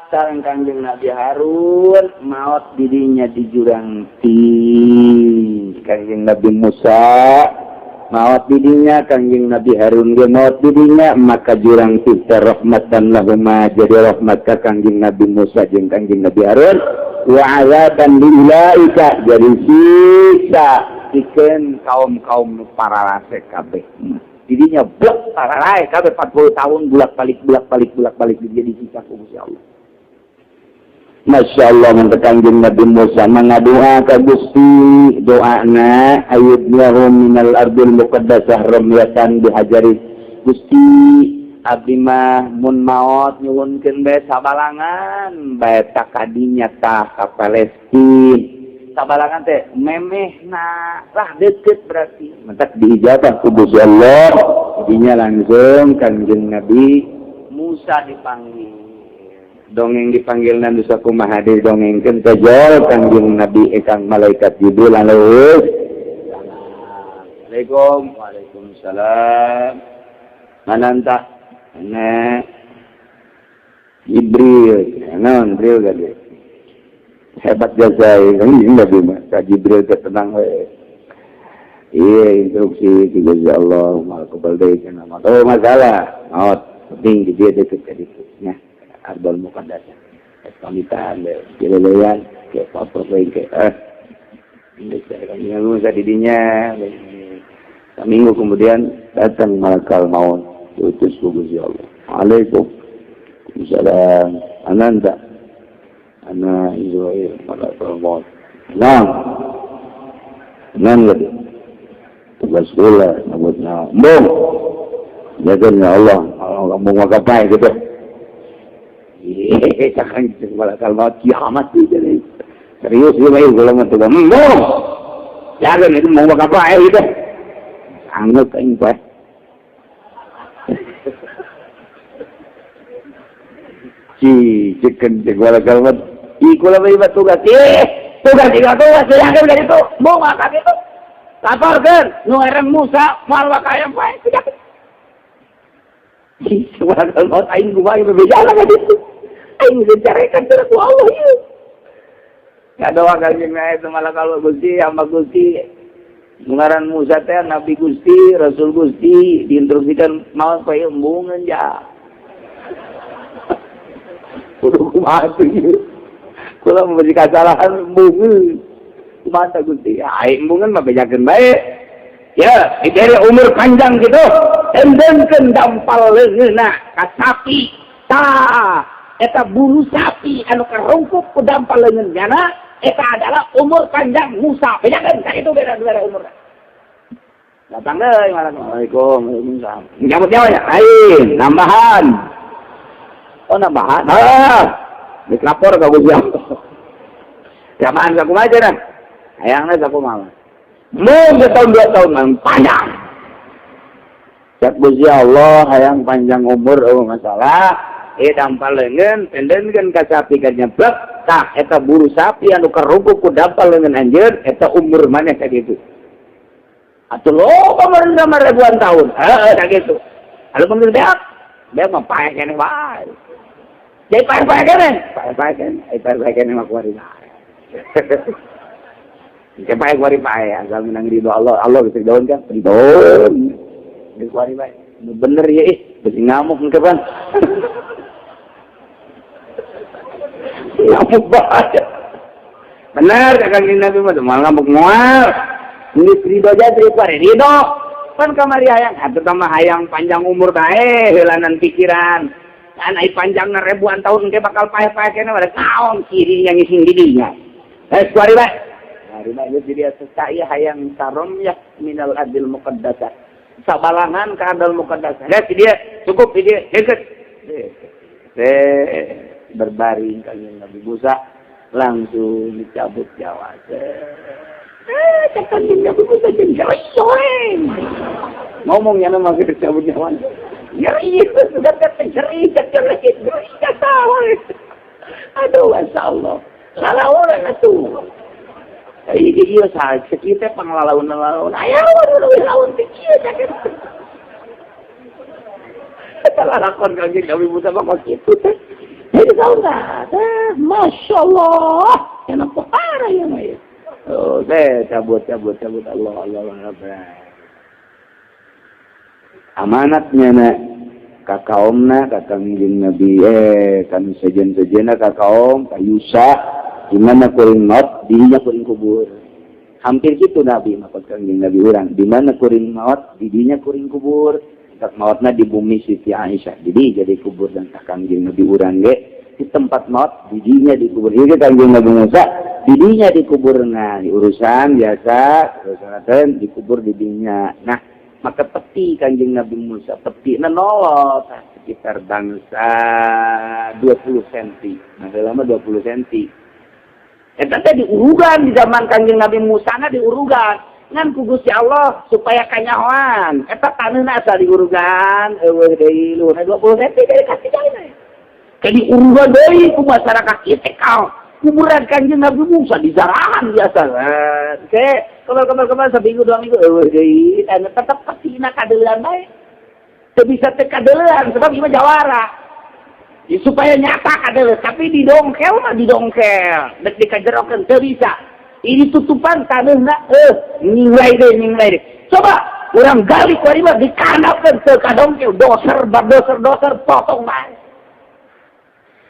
Sareng Kangjeng Nabi Harun maot didinya di jurang Tih. Kangjeng Nabi Musa maot didinya, Kangjeng Nabi Harun ge maot didinya, maka jurang Tih teh rahmatan lahuma, jadi rahmat ka Kangjeng Nabi Musa jeung Kangjeng Nabi Harun, wa azaban li ulaika, jadi siksa pikeun kaum-kaum nu pararase kabeh. Didinya blek pararae kabeh 40 tahun bulak-balik bulak-balik bulak-balik jadi siksa ku Gusti Allah. Masya Allah, mun Kangjeng Nabi Musa mangadoa ka Gusti, doana ayudnyahu minal ardil muqaddasah ramyatan bihajari. Gusti, abdi mah mun maot nyuhunkeun bae sabalangan bae tak kadinya tah ka Palestina. Sabalangan teh memehna lah, deket berarti. Mentak diijabah ku Gusti Allah. Jadinya langsung Kangjeng Nabi Musa dipanggil, dongeng dipanggil nanti sakumaha didongengkeun teh jol Kangjeng Nabi ekang malaikat Jibril alaihi. Assalamualaikum. Waalaikumsalam. Mana entah ana Jibril. Naon Jibril gade hebat jasa kan Nabi mah ka Jibril teh tenang we. Iya, instruksi ti Gusti Allah mal kebal deui cenah. Oh, masalah maot penting di dia deket ka ditu nya Ardul Muqaddasah. Pamitan dileleyan ke foto ke Musa didinya. Seminggu kemudian datang malakal maut, diutus ku Gusti Allah. Alaikum salam. Ananta ana Izrail malakal maut. Nah, nan lagi tugas kula nabut nyawa. Embung. Jaga ya Allah, Allah mau ngapain gitu. Iya, cakang malakal maut kiamat jadi. Serius dia bae kula mah tuh. Embung. Jaga itu mau ngapain gitu. Sanggup aing poe. Ci cekeun cek malakal maut. Ih, kula mah tugas. Ih, tugas tiga tugas jaga dari itu. Mau ngakak itu. Laporkeun nu ngaran Musa moal wakaya poe. Malakal maut aing kumaha bebejana ka ditu. Aing dicarekan ku Allah ieu. Ya doa kanjeng itu malakal Gusti hamba Gusti. Ngaran Musa teh Nabi Gusti, Rasul Gusti, diinstruksikan maot poe embungeun ja. Kudu kumaha tuh ieu. Kula memberi kesalahan embungeun. Kumaha tah Gusti? Aing embungeun mah bejakeun bae. Ya, diberi umur panjang gitu. Endengkeun dampal leungeunna ka sapi. Tah, eta bulu sapi anu karungkup ku dampal leungeun nyana, eta adalah umur panjang Musa. Bejakeun ka itu beda-beda umur. Datang deui malah. Assalamualaikum. Waalaikumsalam. Nyabut nyawa ya? Lain, nambahan. Oh, nambahan. Ah, lapor ka Gusti Allah. Jamaan sakumaha cenah? Hayangna sakumaha? Mun setahun 2 tahun mah panjang. Cak Gusti Allah hayang panjang umur oh masalah. Eh, dampal leungeun pendenkeun ka sapi ka nyeblek, tah eta buru sapi anu karungkup ku dampal leungeun anjeun eta umur maneh sakitu. Atuh loba meureun sama ribuan tahun. Heeh, sakitu. Lalu mun beak, beak mah paeh keneh wae. Jadi paeh-paeh keneh, paeh-paeh keneh, ai paeh-paeh keneh mah kuari bae. Ke paeh kuari paeh asal menang ridho Allah, Allah bisa daun kan? Ridho. Geus kuari bae. Nu bener ya ih, besi ngamuk engke pan. Ngamuk bae. Bener Kangjeng Nabi mah moal ngamuk moal. Geus ridho aja kuari ridho. Pan kamari hayang atuh mah hayang panjang umur bae heulanan pikiran. Kan ai panjangna ribuan tahun engke bakal paeh-paeh keneh pada naon kiri yang ngising didinya. Eh, kuari bae. Kuari bae geus jadi saya hayang sarom ya minal ardil muqaddasah. Sabalangan ka ardil muqaddasah. Geus dia cukup dia deket. Berbaring Kangjeng Nabi Musa langsung dicabut nyawa. Eh, cek Kangjeng Nabi Musa jeung nyeri. Ngomongnya mah gitu cabut nyawa. Nyeri, sudah kata nyeri, nyeri, nyeri, kata. Aduh, masya Allah. Salah orang atuh. Iya, iya, salah. Kita panglalaun-lalaun. Aya, waduh, laun teh kieu cak. Eta lalakon Kangjeng Nabi Musa mah kok kitu teh. Tahun dah, masya Allah, enak parah ya mah ya. Oh, deh, cabut, cabut, cabut, Allah, Allah, Allah. Amanatnya nak ka kaumna, ka Kangjeng Nabi, kan sejen-sejena ka kaum, ka Yusa, di mana kuring maut, dinya kuring kubur. Hampir gitu Nabi maksud Kangjeng Nabi urang, di mana kuring maut, didinya kuring kubur. Tak mautna di bumi Siti Aisyah. Jadi kubur dan tak Kangjeng Nabi urang ge di tempat maut didinya dikubur. Ieu Kangjeng Nabi Musa didinya dikubur. Nah, di urusan biasa urusan dikubur didinya. Nah, maka peti Kanjeng Nabi Musa peti nolot sekitar bangsa 20 cm. Nah, lama 20 cm. Eta teh diurugan di zaman Kanjeng Nabi Musa na, diurugan ngan ku Gusti Allah supaya kanyahoan eta taneuhna asa diurugan euweuh deui luhurna 20 cm dari kasih deui. Kayak diurugan deui ku masyarakat ieu teh, kuburan Kanjeng Nabi Musa di jarahan biasa. Oke, kemar kemar kemar, seminggu 2 minggu euweuh deui, dan tetep petina kadeulean bae. Teu bisa teu kadeulean sebab ieu mah jawara. Ya, supaya nyata kadeulean, tapi didongkel mah didongkel, dek dikajerokeun teu bisa. Ini tutupan taneuhna nyinglai deui, nyinglai deui. Coba urang gali ku mah dikandapkeun teu kadongkel, doser doser doser potong bae.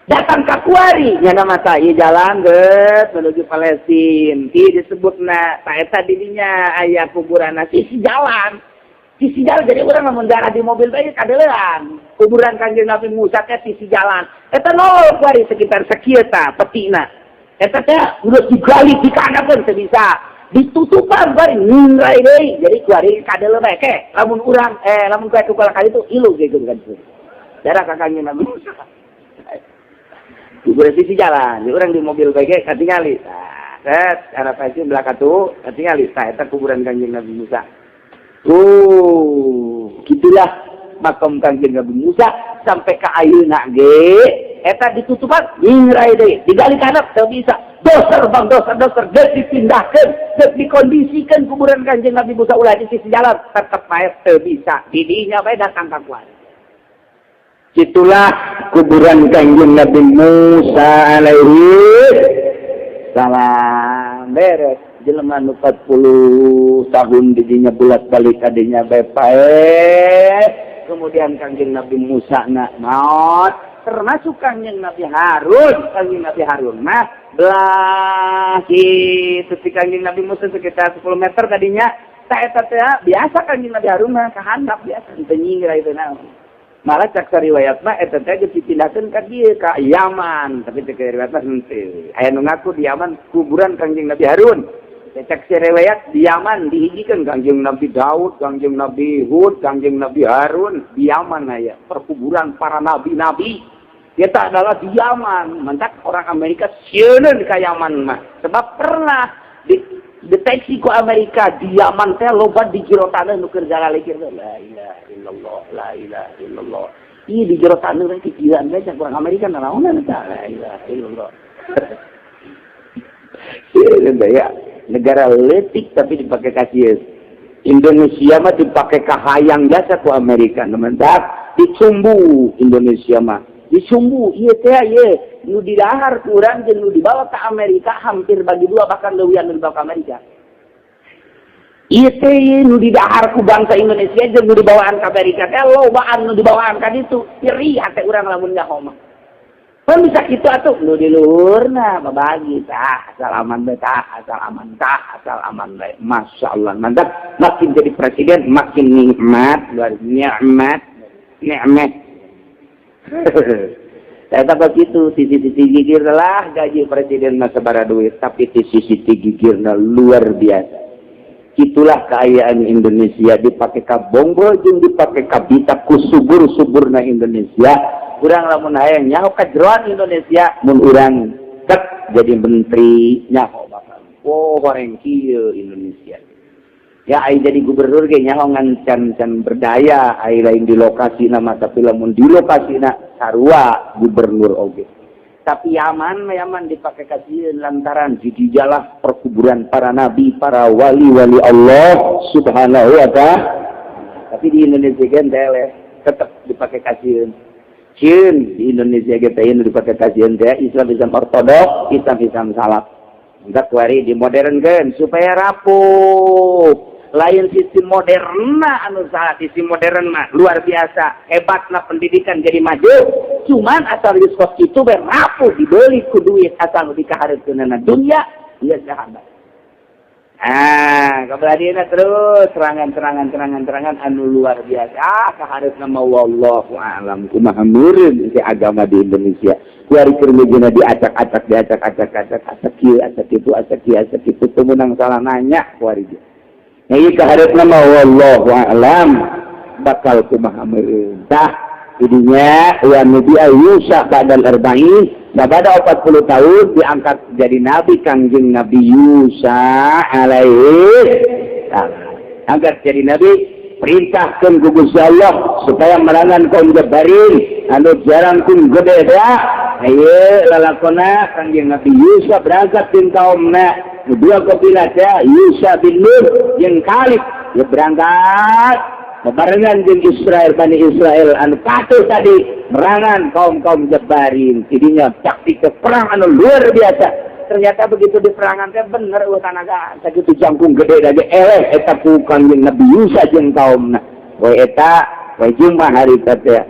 Datang ke kuari nyana mata ieu jalan geus menuju Palestina ti disebutna ta eta didinya aya kuburan sisi jalan, sisi jalan. Jadi urang lamun darah di mobil teh kadeulean kuburan Kanjeng Nabi Musa teh sisi jalan. Eta nol kuari sekitar sakieu ta petina. Eta teh geus digali, dikandapkeun teu bisa, ditutupan kuari nyingrai deui. Jadi kuari kadeuleu bae ke lamun urang lamun kuari kali itu ilu gitu kan darah ka Kanjeng Nabi Musa kuburan sisi jalan. Di urang di mobil bae katingali. Nah, set arah pasti belakang tuh katingali. Tah, eta kuburan Kanjeng Nabi Musa. Oh, gitulah makam Kanjeng Nabi Musa sampai ke ayeuna ge eta ditutupan nyingrai deui, digali kana teu bisa, doser bang doser doser, geus dipindahkeun, geus dikondisikan kuburan Kanjeng Nabi Musa ulah di sisi jalan, tetep bae teu bisa. Didinya bae datang ka kuari. Itulah kuburan Kanjeng Nabi Musa alaihi salam. Beres jelema nu 40 tahun didinya bulat balik kadinya bae paeh. Kemudian Kanjeng Nabi Musa nak maut, termasuk Kanjeng Nabi Harun. Kanjeng Nabi Harun mah belah gitu si Kanjeng Nabi Musa sekitar 10 meter tadinya. Tak eta teh biasa Kanjeng Nabi Harun mah kahandap biasa, teu nyingra itu naon. Malah cak riwayat mah eta teh geus dipindahkeun ka dieu, ka Yaman, tapi cak riwayat mah henteu. Aya nu ngaku di Yaman kuburan Kanjeng Nabi Harun. Cak riwayat di Yaman dihijikeun Kanjeng Nabi Daud, Kanjeng Nabi Hud, Kanjeng Nabi Harun. Di Yaman aya perkuburan para nabi-nabi. Eta adalah di Yaman. Mantak orang Amerika sieun ka Yaman mah, sebab pernah di deteksi ku Amerika di Yaman teh loba di jero taneuh nu keur galalikir, la ilaha illallah, la ilaha illallah. Ieu di jero taneuh teh kikieuan teh cak orang Amerika nanaonan eta, la ilaha illallah. Sieun ya, negara leutik tapi dipakai kasieun. Indonesia mah dipakai kahayang jasa ku Amerika. Mantap, dicumbu Indonesia mah disumbu ieu teh. Ieu nu didahar kurang jeung nu dibawa ke Amerika hampir bagi dua, bahkan leuwihan nu dibawa ke Amerika. Ieu teh nu didahar ku bangsa Indonesia jeung nu dibawaan ke Amerika teh lobaan nu dibawaan ka ditu. Nyeri hate urang lamun nyaho mah. Kan bisa kitu atuh, nu di luhurna babagi tah, asal aman bae tah, asal aman tah, asal aman bae. Masya Allah, mantap. Makin jadi presiden makin nikmat, luar nikmat, nikmat. Saya tak begitu, sisi-sisi gigir lah gaji presiden masa bara duit, tapi sisi-sisi gigirna luar biasa. Itulah keayaan Indonesia dipakai ka bonggol jeung dipakai ka bita ku subur-suburna Indonesia. Urang lamun hayang nyaho kajeroan Indonesia, mun urang tek jadi menteri nyaho bakal. Oh, horeng kieu Indonesia. Ya, ai jadi gubernur ge nyaho ngan can berdaya, ai lain di lokasi nama, tapi lamun di lokasi na sarua gubernur oge. Tapi Yaman, Yaman dipakai kasieun lantaran di dijalah perkuburan para nabi, para wali-wali Allah Subhanahu wa Ta'ala. Tapi di Indonesia kan tele tetap dipakai kasieun. Cieun di Indonesia kita ini dipakai kajian teh Islam Islam ortodok, Islam Islam salaf. Enggak, kuari dimodernkan supaya rapuh. Lain sistem modern anu salah, sistem modern mah luar biasa hebatlah, pendidikan jadi maju, cuman asal diskos itu rapuh, dibeli ku duit, asal dikahareupkeunana dunia geus sahabat. Ah, kebeladina terus serangan, serangan, serangan, serangan anu luar biasa. Ah, kahareupna mah wallahu a'lam kumaha meureun si agama di Indonesia. Kuari keur meujeuhna diacak-acak, diacak-acak, acak acak kieu, acak kitu, acak kieu, acak kitu, teu meunang salah nanya kuari ge. Nah, ieu kahareupna mah wallahu a'lam bakal kumaha meureun. Tah, jadinya wa Nabi Yusuf ba'dal arba'in, sabada 40 tahun diangkat jadi nabi Kangjeng Nabi Yusa alaihi salam. Angkat jadi nabi, perintahkan ku Gusti Allah supaya merangan kaum Jabarin anu jarangkung gede ya. Ayo lalakona Kangjeng Nabi Yusa berangkat jeung kaumna dua kabilah ya, Yusa bin Nun jeung Kalib ya, berangkat bebarengan jeung Israel, Bani Israel anu patuh tadi, merangan kaum-kaum Jabarin. Jadinya taktik ke perang anu luar biasa. Ternyata begitu di perangan teh bener eueuh tanaga sakitu jangkung gede lagi eleh eta ku Kangjeng Nabi Yusa jeung kaumna. We eta we jumah hari teh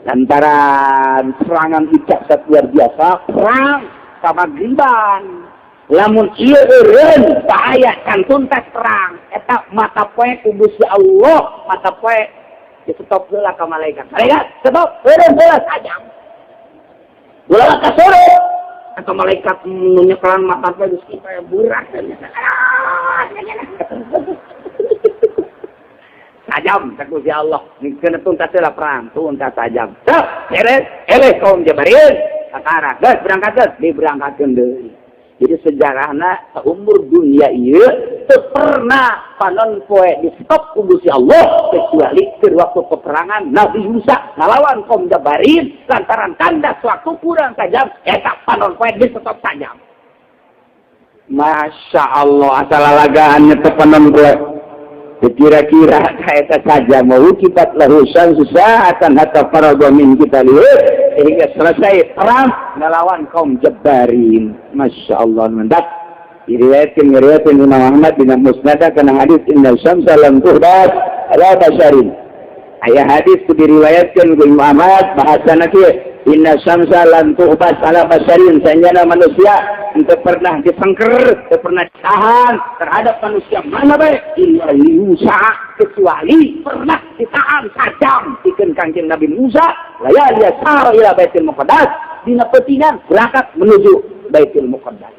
lantaran serangan icak luar biasa, perang sama griban lamun ieu eureun bahaya kan tuntas perang eta mata poe ku Gusti Allah, mata poe di stop heula ka malaikat. Malaikat stop, eureun heula sajam, ulah ka sore. Atau malaikat nu nyekelan mata poe geus kieu burak ah, sajam cek Gusti Allah, kena tuntas heula perang, tuntas sajam. Sok beres, eleh kaum Jabarin, kakara geus berangkat, geus diberangkatkeun deui. Jadi sejarahna umur dunia ieu teu pernah panon poe di stop ku Gusti Allah kecuali ke waktu peperangan Nabi Musa ngalawan kaum Jabarin, lantaran kandas waktu kurang sajam eta panon poe di stop sajam. Masya Allah, asal lalagaan teu panon poe kira-kira eta saja mau kipat lahu syamsu sa'atan hatta faraga min qitalihi, sehingga selesai perang melawan kaum Jabarin. Masya Allah, mendak diriwayatkan, diriwayatkan Imam Ahmad dina Musnad kana hadis inna syamsa lam tuhbas ala basharin. Aya hadis ku diriwayatkan ku Imam Ahmad, bahasana kieu, inna syamsa lam tuhbas ala basharin, sanjana manusia untuk pernah disengker, untuk pernah ditahan terhadap manusia mana baik illa Musa, kecuali pernah ditahan sajam pikeun Kangjeng Nabi Musa layali sara ila Baitul Muqaddas, dina peutingan berangkat menuju Baitul Muqaddas.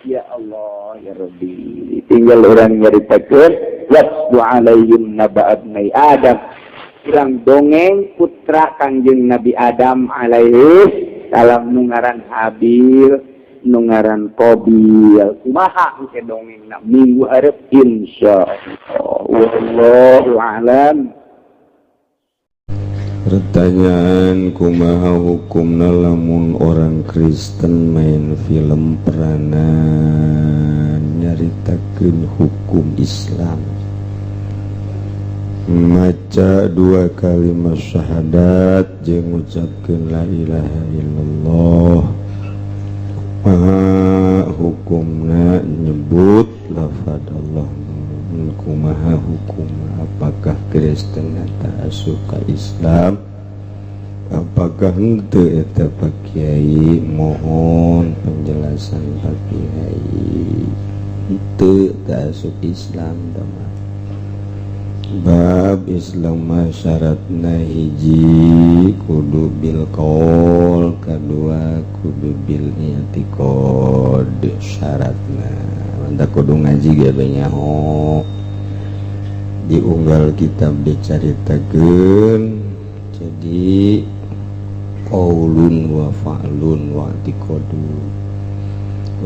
Ya Allah, ya Rabbi, tinggal orang nyaritakeun watlu alaihim naba abnai Adam, urang dongeng putra Kangjeng Nabi Adam alaihi salam, nu ngaran Habil, nu ngaran Qabil. Kumaha engke dongengna minggu hareup, insyaallah. Wallahu a'lam. Pertanyaan, kumaha hukumna lamun orang Kristen main film peranan nyaritakeun hukum Islam, maca dua kalimat syahadat jeung ngucapkeun la ilaha illallah? Kumaha hukumna nyebut lafad Allah? Kumaha hukum, apakah Kristen eta asup ka Islam, apakah henteu eta, Pak Kiai? Mohon penjelasan, Pak Kiai. Henteu, teu asup Islam mah. Bab Islam mah syaratna hiji kudu bil qaul, kedua kudu bil i'tiqad syaratna. Mantap, kudu ngaji ge nyaho, diunggal kitab dicaritakeun. Jadi qaulun wa fa'lun wa i'tiqadun,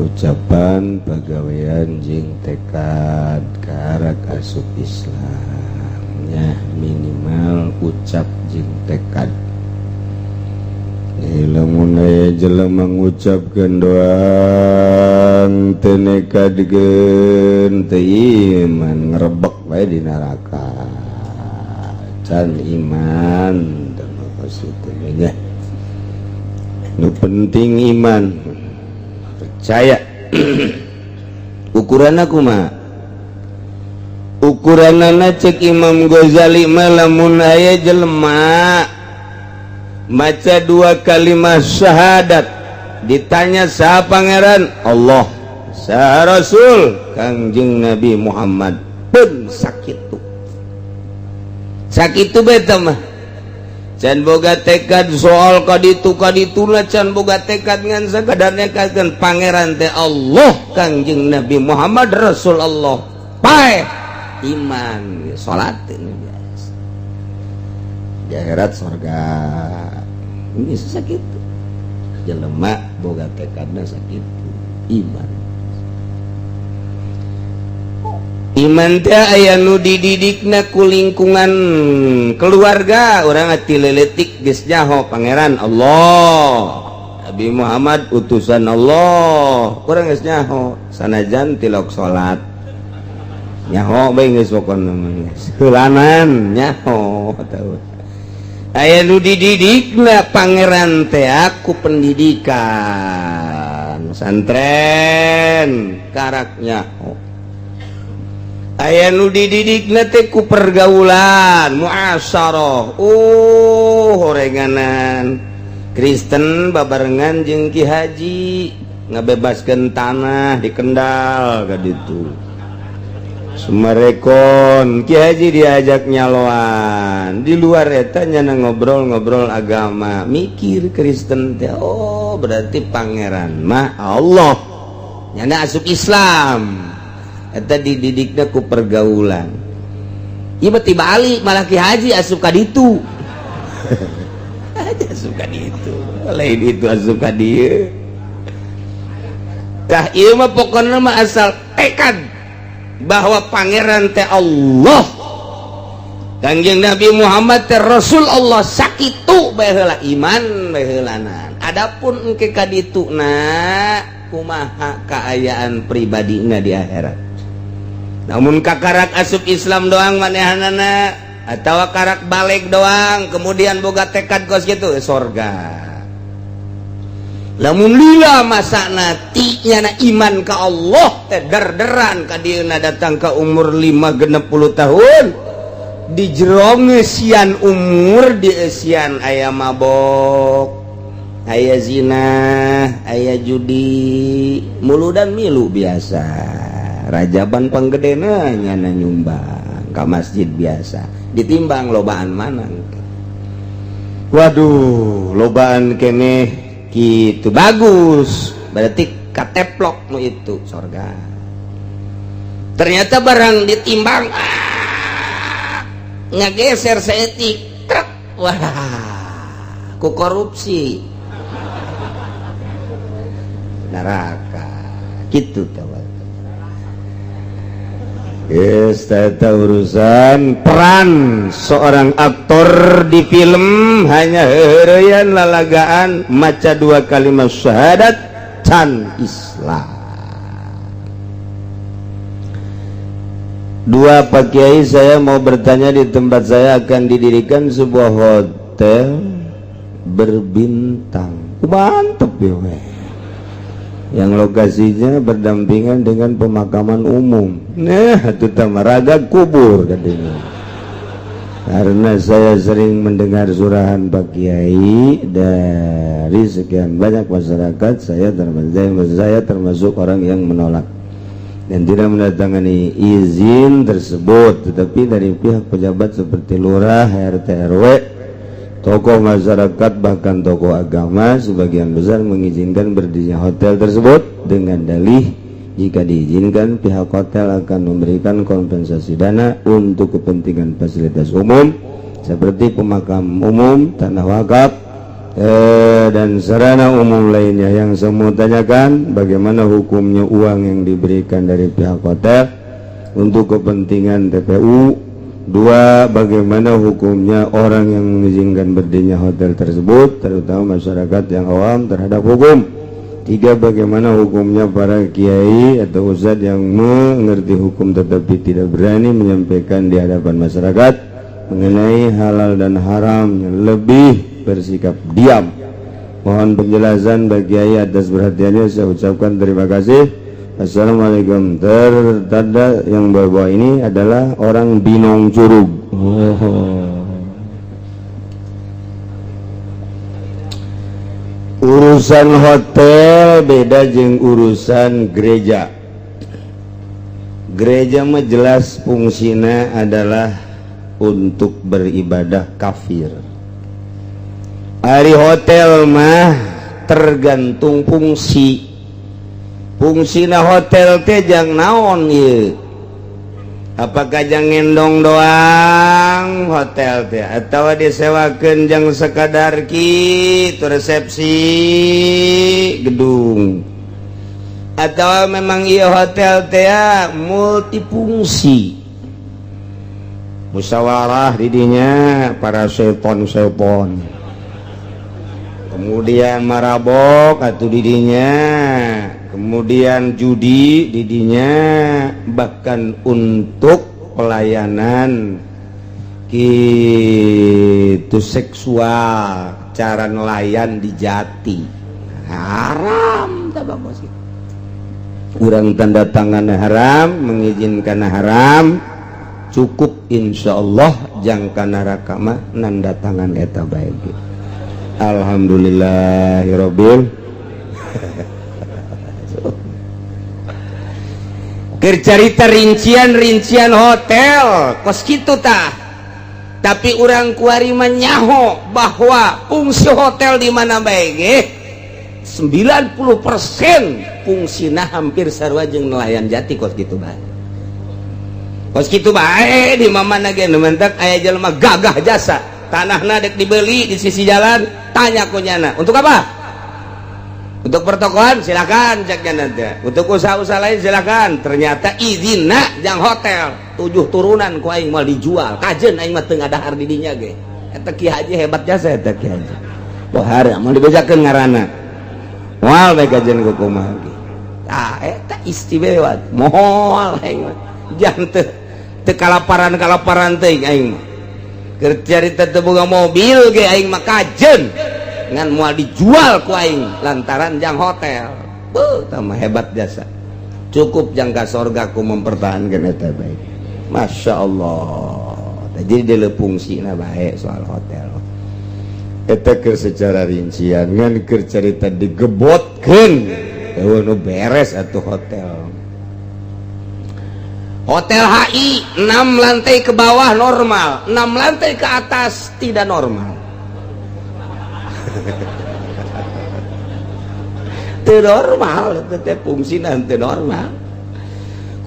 ucapan, pagawean jeung tekad, karak asup Islamnya minimal ucap jeung tekad. Lamun aya jelema ngucapkeun doang teu nekadkeun, teu iman, ngerebek bae di neraka, can iman teu nya. Nu penting iman, percaya. Ukuran aku mah, ukuranana cek Imam Ghazali mah, lamun aya jelema maca dua kalimat syahadat, ditanya, "Saha Pangeran?" "Allah." "Saha Rasul?" "Kangjeng Nabi Muhammad." Pun sakitu, sakitu beta mah can boga tekad soal kaditu kadituna, can boga tekad, ngan sakadar nekadkeun Pangeran teh Allah, Kangjeng Nabi Muhammad Rasul Allah, paeh iman, salat ini biasa, di akhirat surga. Ini sakitu jelema boga tekadna, sakitu iman. Iman teh aya nu dididikna ku lingkungan keluarga urang, ti leletik geus nyaho Pangeran Allah, Nabi Muhammad utusan Allah. Urang geus nyaho sanajan tilok salat, nyaho bae geus, pokona mah geus heulanan nyaho. Tahu aya nu dididikna Pangeran teh ku pendidikan pesantren, karak nyaho. Aya nu dididikna teh ku pergaulan muasyarah, horenganan Kristen babarengan jeung Ki Haji ngabebaskeun tanah di Kendal ka ditu Sumarekon. Ki Haji diajak nyaloan di luar eta, nyana ngobrol-ngobrol agama, mikir Kristen teh, "Oh, berarti Pangeran mah Allah." Nyana asup Islam. Eta dididikna ku pergaulan. Tiba-tiba Ali malah Ki Haji asup ka ditu aja, asup ka ditu, lain itu asup ka dieu. Tah, ieu mah pokokna mah asal tekad bahwa Pangeran teh Allah, Kangjeng Nabi Muhammad teh Rasul Allah, sakitu bae heula iman bae heulanan. Adapun engke ka dituna kumaha kaayaan pribadina di akhirat, namun kakarak asup Islam doang manehanana atau karak balik doang, kemudian boga tekad kos gitu, sorga. Lamun lila masa nanti nyana iman ke Allah teh derderan ka dieuna, datang ke umur 5 60 tahun, di jero ngeusian umur, di eusian aya mabok, aya zina, aya judi, muludan milu biasa, Rajaban panggedena nyana nyumbang ka masjid biasa, ditimbang lobaan mana? Waduh, lobaan kene gitu, bagus, berarti kateplok nu itu sorga. Ternyata barang ditimbang, ah, ngageser saeutik truk, wah, ku korupsi neraka gitu. Tahu. Yes, urusan peran seorang aktor di film hanya heureuyan lalagaan maca dua kalimat syahadat can Islam. Dua, Pak Kiai, saya mau bertanya, di tempat saya akan didirikan sebuah hotel berbintang. Mantep ya weh. Yang lokasinya berdampingan dengan pemakaman umum. Nah, itu raga kubur katanya. Karena saya sering mendengar surahan Pak Kiai dari sekian banyak masyarakat, saya termasuk orang yang menolak dan tidak mendatangani izin tersebut. Tetapi dari pihak pejabat seperti lurah, RT, RW, tokoh masyarakat, bahkan tokoh agama sebagian besar mengizinkan berdirinya hotel tersebut dengan dalih jika diizinkan, pihak hotel akan memberikan kompensasi dana untuk kepentingan fasilitas umum seperti pemakam umum, tanah wakaf, dan sarana umum lainnya. Yang saya mau tanyakan, bagaimana hukumnya uang yang diberikan dari pihak hotel untuk kepentingan TPU? Dua, bagaimana hukumnya orang yang mengizinkan berdirinya hotel tersebut, terutama masyarakat yang awam terhadap hukum? Tiga, bagaimana hukumnya para kiai atau ustadz yang mengerti hukum tetapi tidak berani menyampaikan di hadapan masyarakat mengenai halal dan haram, lebih bersikap diam? Mohon penjelasan bagi Kiai atas perhatiannya, saya ucapkan terima kasih. Assalamualaikum. Tertanda yang bawah ini adalah orang Binong Curug. Oh. Urusan hotel beda jeung urusan gereja. Gereja mah jelas fungsina adalah untuk beribadah kafir. Ari hotel mah tergantung fungsi. Fungsina hotel teh jang naon ieu? Apakah jang ngendong doang hotel teh atau disewakeun jang sekadar kitu resepsi gedung? Atau memang ieu hotel teh multifungsi? Musyawarah didinya para seton-seton. Kemudian marabok atau didinya, kemudian judi didinya, bahkan untuk pelayanan gitu seksual, cara nelayan di jati haram. Kurang tanda tangan haram, mengizinkan haram, cukup insya Allah jangka neraka mah nanda tangan eta baik. Alhamdulillahirabbil. Keur carita rincian-rincian hotel kos kitu tah. Tapi urang kuari mah nyaho bahwa fungsi hotel di mana bae ge 90% fungsina hampir sarua jeung nelayan jati kos kitu bae. Kos kitu bae di mana ge nu mentak aya jelema gagah jasa, tanahna dek dibeli di sisi jalan, tanya ku nyana, untuk apa? Untuk pertokoan silakan cek nyana teh. Untuk usaha-usaha lain silakan. Ternyata izinna jang hotel 7 turunan ku aing moal dijual. Kajeun aing mah teu ngadahar di dinya ge. Eta Ki Haji hebat jasa eta Ki Haji. Bohar moal dibejakeun ngaranna. Moal bae kajeun ku kumaha ge. Tah eta istimewa. Moal aing mah. Jang teu teu kalaparan-kalaparan teuing aing mah. Keur carita teu boga mobil ge aing mah kajeun. Ngan moal dijual ku aing lantaran jang hotel. Beuh, tah mah hebat jasa. Cukup jangka sorga ku mempertahankan eta bae. Masya Allah. Jadi deuleu fungsina bae soal hotel. Eta keur secara rincian ngan keur carita digebotkeun. Eueuh nu beres atuh hotel. Hotel HI 6 lantai ke bawah normal, 6 lantai ke atas tidak normal. Teu normal, teu teh fungsina teu normal.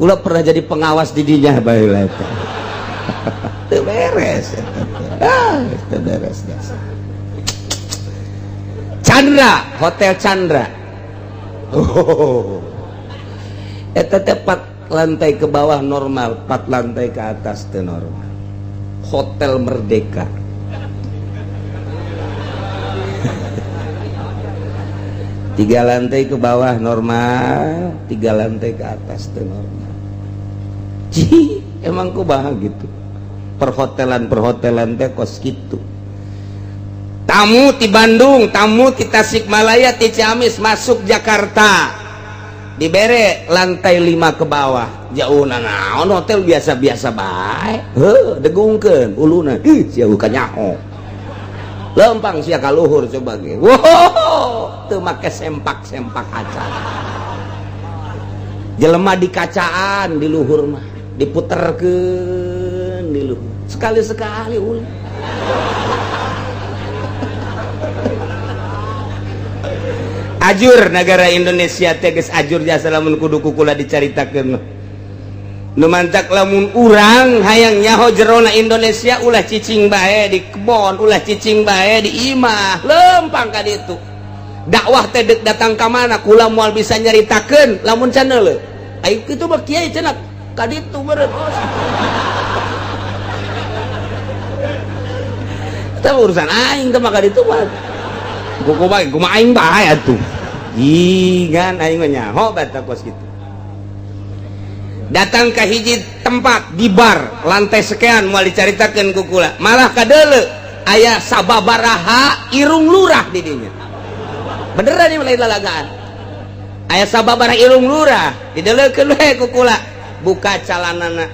Kula pernah jadi pengawas di dinya baheula teh. Teu beres eta teh. Ah, teu beres jasa. Chandra, Hotel Chandra. Oh. Eta teh 4 lantai ke bawah normal, 4 lantai ke atas teu normal. Hotel Merdeka. 3 lantai ke bawah normal, 3 lantai ke atas teu normal. Cih, emang kumaha gitu. Perhotelan-perhotelan teh kos kitu. Tamu ti Bandung, tamu ti Tasikmalaya, ti Ciamis masuk Jakarta. Dibere lantai 5 ke bawah. Jauh naon hotel biasa-biasa bae. Heuh, degungkeun uluna. Ih, sia ka nyaho. Lempang sia ka luhur coba ge. Wow, teu make sempak-sempak kaca. Jelema di kacaan di luhur mah, diputerkeun di luhur. Sekali-sekali ulah. Ajur negara Indonesia teh geus ajur jasa lamun kudu kukula dicaritakeun mah. Nu mantak lamun urang hayang nyaho jerona Indonesia ulah cicing bae di kebon, ulah cicing bae di imah, lempang ka ditu. Dakwah teh deuk datang ka mana kula moal bisa nyaritakeun lamun can leuleuh. Ayo kitu mah kiai cenah ka ditu meureun. Eta urusan aing teh mah ka ditu mah. Kumaha kumaha aing bae atuh. Ih, kan aing mah nyaho bae kos kitu. Datang ke hiji tempat di bar lantai sekian moal dicaritakeun ku kula. Malah kadeuleu aya sababaraha irung lurah di dinya. Beneran ieu lain lalagaan. Aya sababaraha irung lurah, dideleukeun we ku kula. Buka calanana.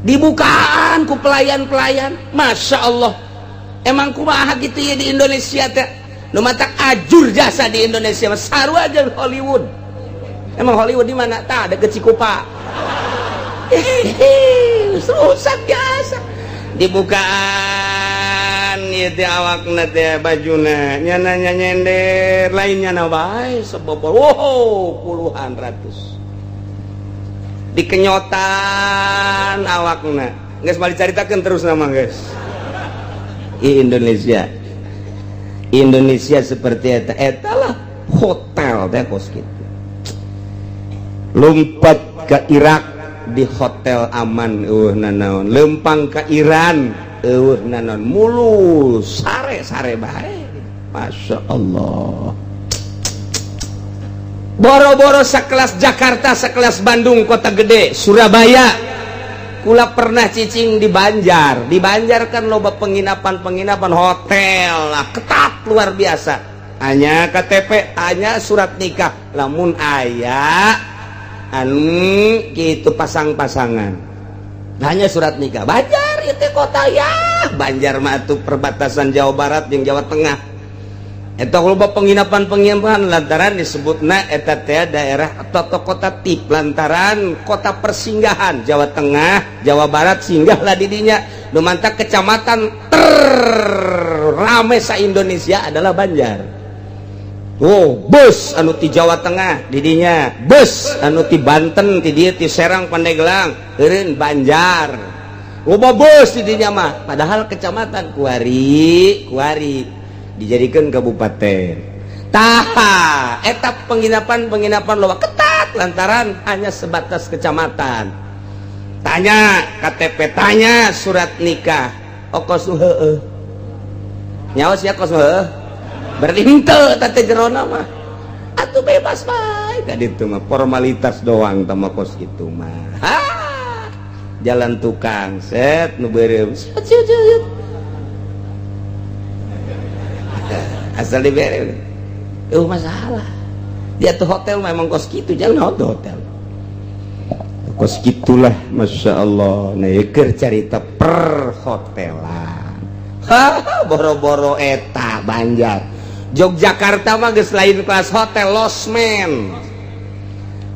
Dibukaan ku pelayan-pelayan. Masya Allah. Emang kumaha gitu ya di Indonesia teh. Nu matak ajur jasa di Indonesia mah sarua jeung Hollywood. Emang Hollywood di mana? Tah deket Cikupa. Rusak biasa. Dibukaan ieu teh awakna teh bajuna nyana nyender lain nyana bae sebobor. Wow, puluhan ratus. Dikenyotan awakna. Geus balik caritakeun terus nama geus. Indonesia. Indonesia seperti eta. Eta lah hotel teh kos kitu. Lompat ke Irak di hotel aman eueuh nanaon. Lempang ke Iran eueuh nanaon. Mulus sare-sare bae. Masya Allah. Boro-boro sekelas Jakarta, sekelas Bandung, kota gede, Surabaya. Kula pernah cicing di Banjar. Di Banjar kan loba penginapan-penginapan hotel lah, ketat luar biasa. Hanya KTP, tanya surat nikah. Lamun aya anu gitu pasang-pasangan. Hanya surat nikah. Banjar itu kota ya. Banjar mah tuh perbatasan Jawa Barat jeung Jawa Tengah. Eta loba penginapan-penginapan lantaran disebutna eta teh daerah atau kota tip lantaran kota persinggahan Jawa Tengah, Jawa Barat singgahlah di dinya. Nu mantak kecamatan terrame sa Indonesia adalah Banjar. Oh, bus anu ti Jawa Tengah di dinya, bus anu ti Banten ti dieu ti Serang Pandeglang, eureun Banjar. Loba bus di dinya mah, padahal kecamatan kuari, kuari dijadikan kabupaten. Taha etap penginapan-penginapan loba ketat lantaran hanya sebatas kecamatan. Tanya KTP, tanya surat nikah. Oh kos nu heueuh. Nyawa sia kos nu heueuh. Berarti henteu teh jerona mah. Atuh bebas bae ka ditu mah, formalitas doang tah mah kos kitu mah. Ha. Jalan tukang set nu beureum. Set, set, set. Asal dibere masalah dia tuh hotel memang kos gitu, jangan hotel hotel kos gitulah. Masya Allah. Nah, keur carita perhotelan. Boro-boro eta Banjar, Yogyakarta mah geus lain kelas hotel, losmen,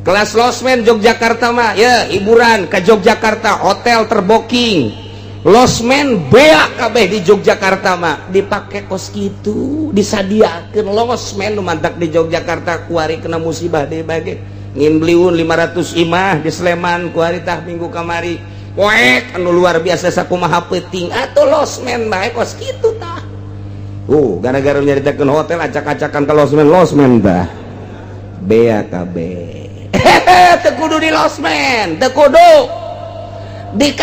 kelas losmen Yogyakarta mah ya. Hiburan ke Yogyakarta, hotel terbooking, losmen beak kabeh di Yogyakarta mah dipake kos gitu, disadiakeun losmen. Nu mantak di Yogyakarta kuari kena musibah deh bage ngin beliun 500 imah di Sleman kuari tah minggu kamari poek anu luar biasa sakumaha peuting atuh losmen bae kos kitu tah. Gara-gara nyaritakeun hotel acak-acakan ke losmen, losmen tah bea kabeh. Teu kudu di losmen, teu kudu di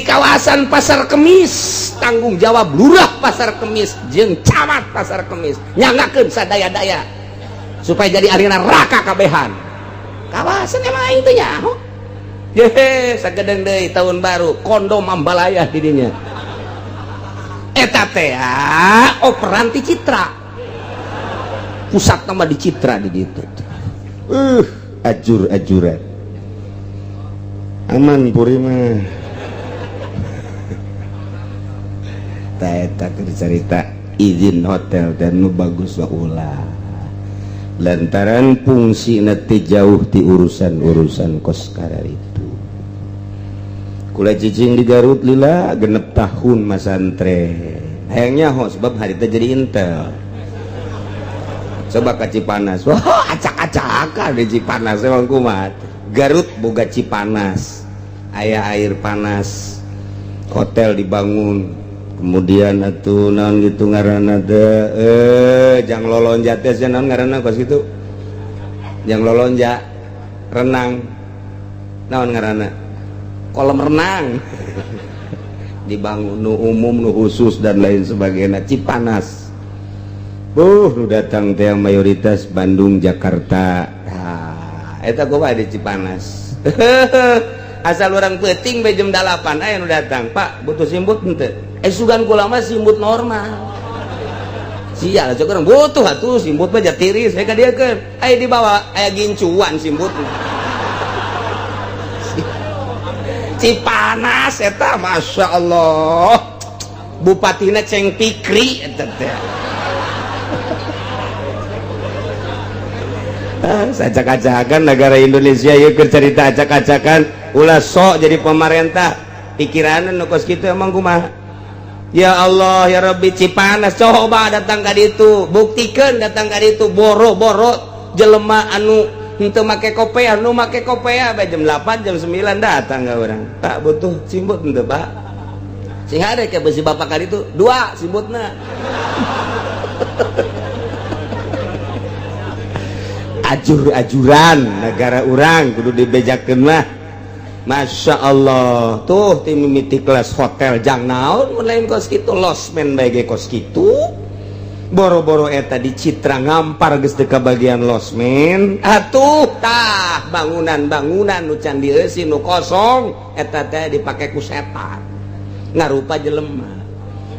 kawasan Pasar Kemis. Tanggung jawab lurah Pasar Kemis jeung camat Pasar Kemis nyanggakeun sadaya-daya supaya jadi arena neraka kabehan kawasan. Emang aing teh nyaho. Yehe, sagedeng deui tahun baru kondom ambalaya di dinya. Eta teh operan ti Citra, pusat nama di Citra di ditu. Ajur-ajuran aman puri mah. Eta keur carita izin hotel dan nu bagus mah ulah lantaran fungsi nanti jauh di urusan-urusan kos itu. Kula cicing di Garut lila 6 tahun masantren, hayangnya ho sebab hari itu jadi intel. Coba ke Cipanas, wah, acak-acakan di Cipanas. Emang kumat Garut boga Cipanas, aya air panas, hotel dibangun. Kemudian atuh naon gitu ngaranna teh, jang lolonja teh naon ngaranna kos kitu, jang lolonja renang naon ngaranna, kolam renang dibangun, nu umum, nu khusus, dan lain sebagainya. Cipanas, nu datang teh mayoritas Bandung, Jakarta. Nah, eta kumaha di Cipanas. Asal urang peuting bae jam 8 aya nu datang, "Pak, butuh simbut henteu?" Eh, sugan kula mah simbut normal. Sial, cek urang, butuh atuh simbut mah tiris, ka dieu keun. Aya dibawa aya gincuan simbut. Cipanas eta, Masya Allah. Bupatina Ceng Pikri eta teh. Acak-acakan negara Indonesia yeuh, keur carita acak-acakan. Ulah sok jadi pemerintah, pikiran nu kos kitu emang kumaha. Ya Allah ya Rabbi, Cipanas coba datang ka ditu, buktikeun datang ka ditu, boro-boro jelema anu henteu make kopea, nu make kopea bae jam 8 jam 9 datang ka urang. "Pak, butuh simbut henteu, Pak?" Sing hade ke besi bapak ka ditu, dua simbutna. Ajur-ajuran negara urang kudu dibejakeun mah. Masya Allah, tuh tim mimiti kelas hotel jang naon mun lain kos kitu, losmen bae ge kos kitu. Boro-boro eta di Citra ngampar geus teu kabagian losmen. Atuh tah bangunan-bangunan nu can dieusi, nu kosong eta teh dipake ku setan ngarupa jelema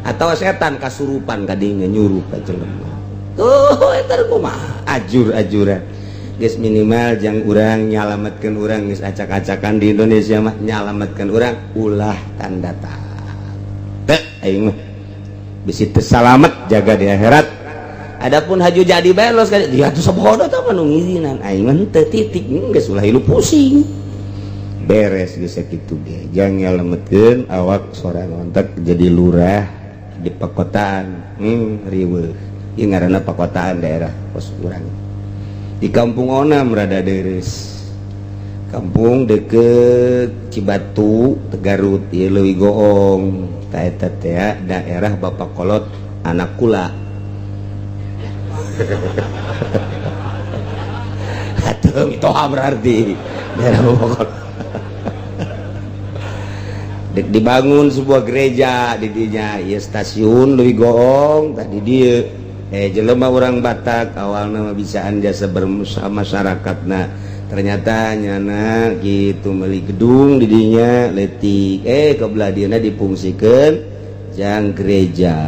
atau setan kasurupan kadinya nyurupa jelema. Tuh eta kumaha ajur-ajuran. Geus minimal jang urang nyalametkeun urang, geus acak-acakan di Indonesia mah, nyalametkeun urang ulah tanda teu aing mah bisi teu salamet jaga di akhirat. Adapun haju jadi bae los ka dia tuh sabodo tah mah nu ngizinan aing mah teu, titik. Geus ulah hilu pusing, beres geus sakitu ge. Jang nyalametkeun awak sorangan jadi lurah di pakotaan, riweuh ieu ngaranna pakotaan daerah kos urang. Di kampung Onam rada deres, kampung deket Cibatu Tegarut ieu leuwih goong ta eta teh daerah Bapak Kolot anak kula. Atuh mitoha berarti daerah Bapak Kolot. Dek dibangun sebuah gereja di dinya ieu stasiun leuwih goong tadi dieu. Jelema orang Batak awalna mah bisaan jasa bermasyarakat. Nah, ternyata nyana gitu beli gedung di dinya letik, kebelah dieuna dipungsikeun jang gereja.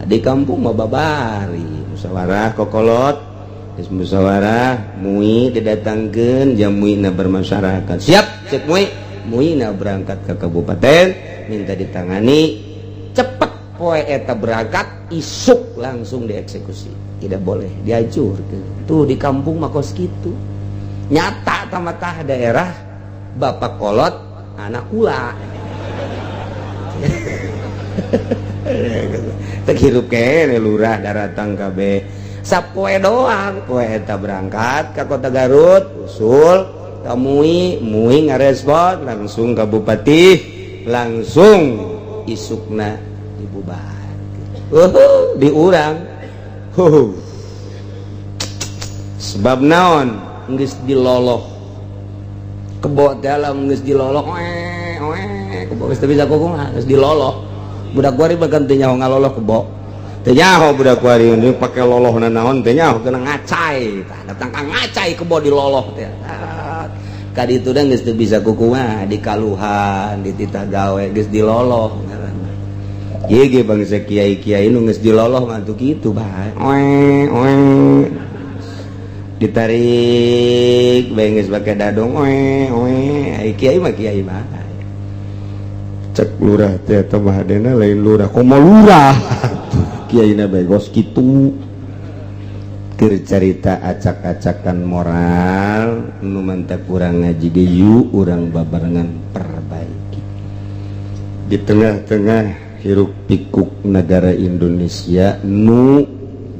Di kampung mah babari musyawarah kokolot, geus musyawarah MUI didatangkeun jam MUI na bermasyarakat. Siap cek MUI, MUI na berangkat ke kabupaten minta ditangani cepet. Poe eta berangkat, isuk langsung dieksekusi, tidak boleh diajurkeun. Tuh di kampung mah kos kitu nyata tamatah daerah Bapak Kolot anak kula. Teu hirup kene lurah daratang kabeh sapoe doang. Poe eta berangkat ka kota Garut usul ka MUI, MUI ngarespon langsung ka bupati, langsung isukna dibubar. Di urang sebab naon, geus diloloh kebo dalam, geus diloloh kebo geus teu bisa kumaha, geus diloloh. Budak kuari bahkan teu nyaho ngaloloh kebo, teu nyaho budak kuari ini pake loloh naon, teu nyaho, kena ngacai tah datang ka ngacai kebo diloloh teh. Ka ditu da geus teu bisa kukumaha, dikaluhan dititah gawe, geus diloloh ngaranna. Ieu ge bangsa kiai-kiai nu geus diloloh mah tuh kitu bae, oe oe ditarik bae geus pake dadong, oe oe. Ai kiai mah kiai bae. Cek lurah teh eta mah hadena lain lurah, komo lurah kiaina bae gos kitu. Keur carita acak-acakan moral nu mantap, urang ngaji ge yuk urang babarengan perbaiki di tengah-tengah hiruk pikuk negara Indonesia nu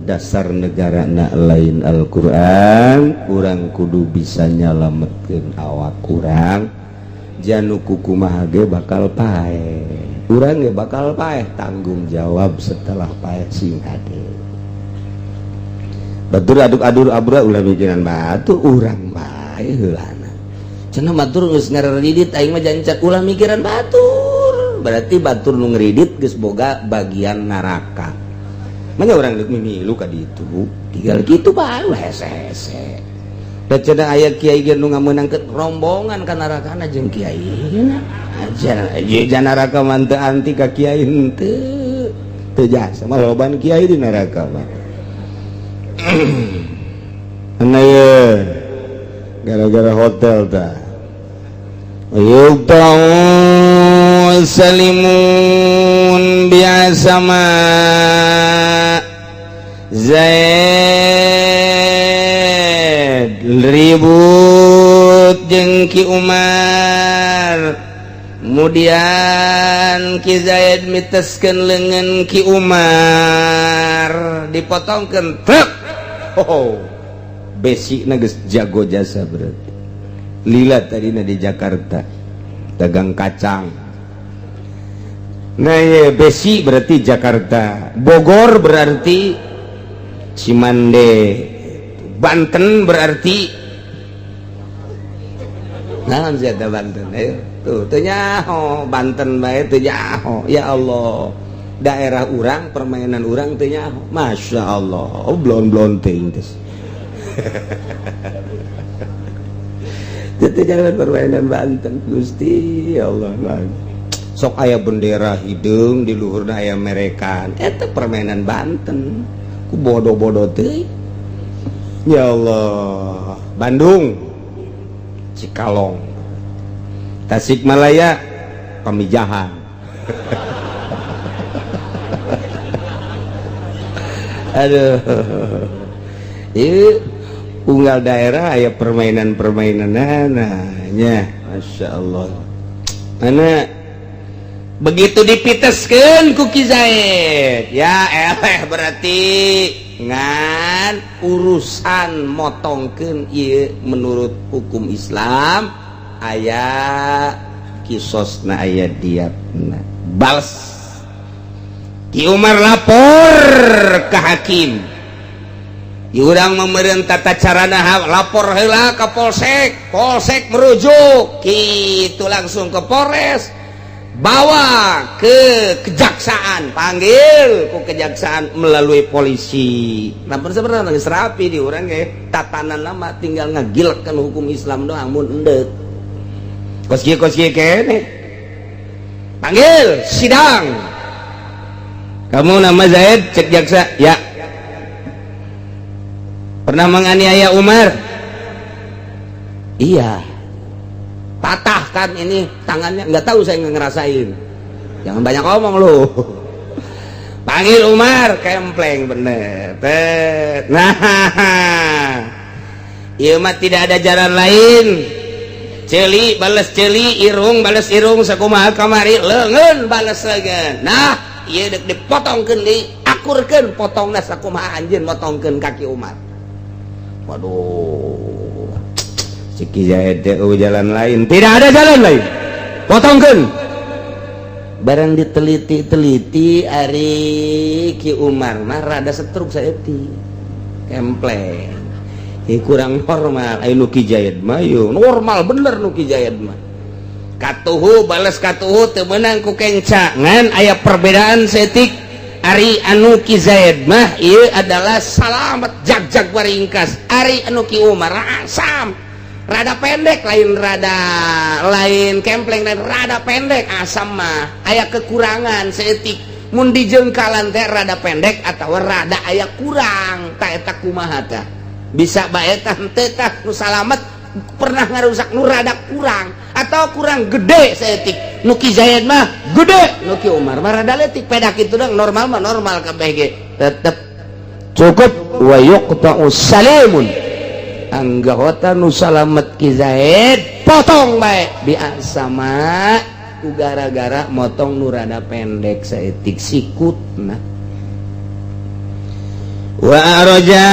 dasar negara na lain Al-Quran. Urang kudu bisa nyalametkeun awak urang janu kukumaha ge bakal paeh, urang ge bakal paeh, tanggung jawab setelah paeh sing hade. Batur aduk-adur abra, ulah mikiran batur, urang bae heulana. Cenah batur geus ngareridit, aing mah jancan. Ulah mikiran batur, berarti batur nu ngeridit geus boga bagian neraka. Mana orang deuk mimilu ka ditu, tinggal kitu bae, hese-hese. Da cenah aya kiai ge nu ngamenangkeun rombongan ka narakana jeung kiai. Aja ja neraka mah teu anti ka kiai, henteu. Teu jasa mah loban kiai di neraka mah. Nah ye, gara-gara hotel tah. Yuqta'u salimun biasama Zaid ribut jeung Ki Umar. Kemudian Ki Zaid miteskeun leungeun Ki Umar, dipotongkeun truk. Oh, besi geus jago jasa, berarti lila tadina di Jakarta dagang kacang. Nah ye, besi berarti Jakarta, Bogor berarti Cimande, Banten berarti naon sih eta Banten? Ayo tuh, teu nyaho Banten bae, teu nyaho. Ya Allah, daerah urang, permainan urang teu nyaho. Masya Allah. Oh, blon-blon teuing teh. Itu jangan permainan Banten. Gusti ya Allah, sok aya bendera hideung, di luhurna aya merekan. Eta permainan Banten ku bodoh-bodoh teuing. Ya Allah. Bandung Cikalong, Tasikmalaya Pamijahan. Aduh. Ieu unggal daerah aya permainan-permainan nya. Masya Allah. Mana begitu dipiteskeun ku Ki Zaid, ya eleh, berarti ngan urusan motongkeun ieu menurut hukum Islam aya kisosna, aya diatna. Bales Ki Umar, lapor ke hakim. Urang memerintah tata carana, lapor heula ke polsek, polsek merujuk gitu langsung ke Polres, bawa ke kejaksaan, panggil ke kejaksaan melalui polisi. Nah, sebenarnya geus rapi di urang ge tatanan nama, tinggal ngagilkeun hukum Islam doang. Mun endek kos kieu, kos kieu kene, panggil sidang. "Kamu nama Zaid," cek jaksa. "Ya." "Pernah menganiaya Umar?" "Iya." "Patah kan ini tangannya?" "Nggak tahu, saya nggak ngerasain." "Jangan banyak ngomong lu. Panggil Umar." Kempleng bener. Tet. Nah, ieu mah tidak ada jalan lain. Ceuli balas ceuli, irung balas irung, sakumaha kamari leungeun balas leungeun. Nah, ieu dek dipotongkeun, diakurkeun potongna sakumaha anjeun motongkeun kaki Umar. Waduh, Ciki Zaid, jalan lain tidak ada, jalan lain potongkeun. Barang diteliti-teliti, ari Ki Umar mah rada setruk saeutik, kempleng. Ieu kurang normal. Aya nu Ki Zaid mah ieu normal bener. Nu Ki Zaid mah katuhu balas katuhu, teu meunang ku kenca, ngan aya perbedaan saeutik. Ari anu Ki Zaid mah ieu adalah salamet, jag-jag waringkas. Ari anu Ki Umar asam rada pendek, lain rada, lain kempleng dan rada pendek. Asam mah aya kekurangan saeutik, mun dijengkalan teh rada pendek atau rada aya kurang. Tak eta kumaha tah, bisa bae tah, henteu tah. Nu salamet pernah ngarusak nu rada kurang atau kurang gede saeutik. Nu Ki Zaid mah gede, nu Ki Umar mah rada leutik. Pedak itu dong, normal mah normal kabeh ge tetep cukup. Wa yuqta'u salimun, anggota nu salamet Ki Zaid potong bae biasa ku gara-gara motong nu rada pendek saeutik sikutna. Wa a'raja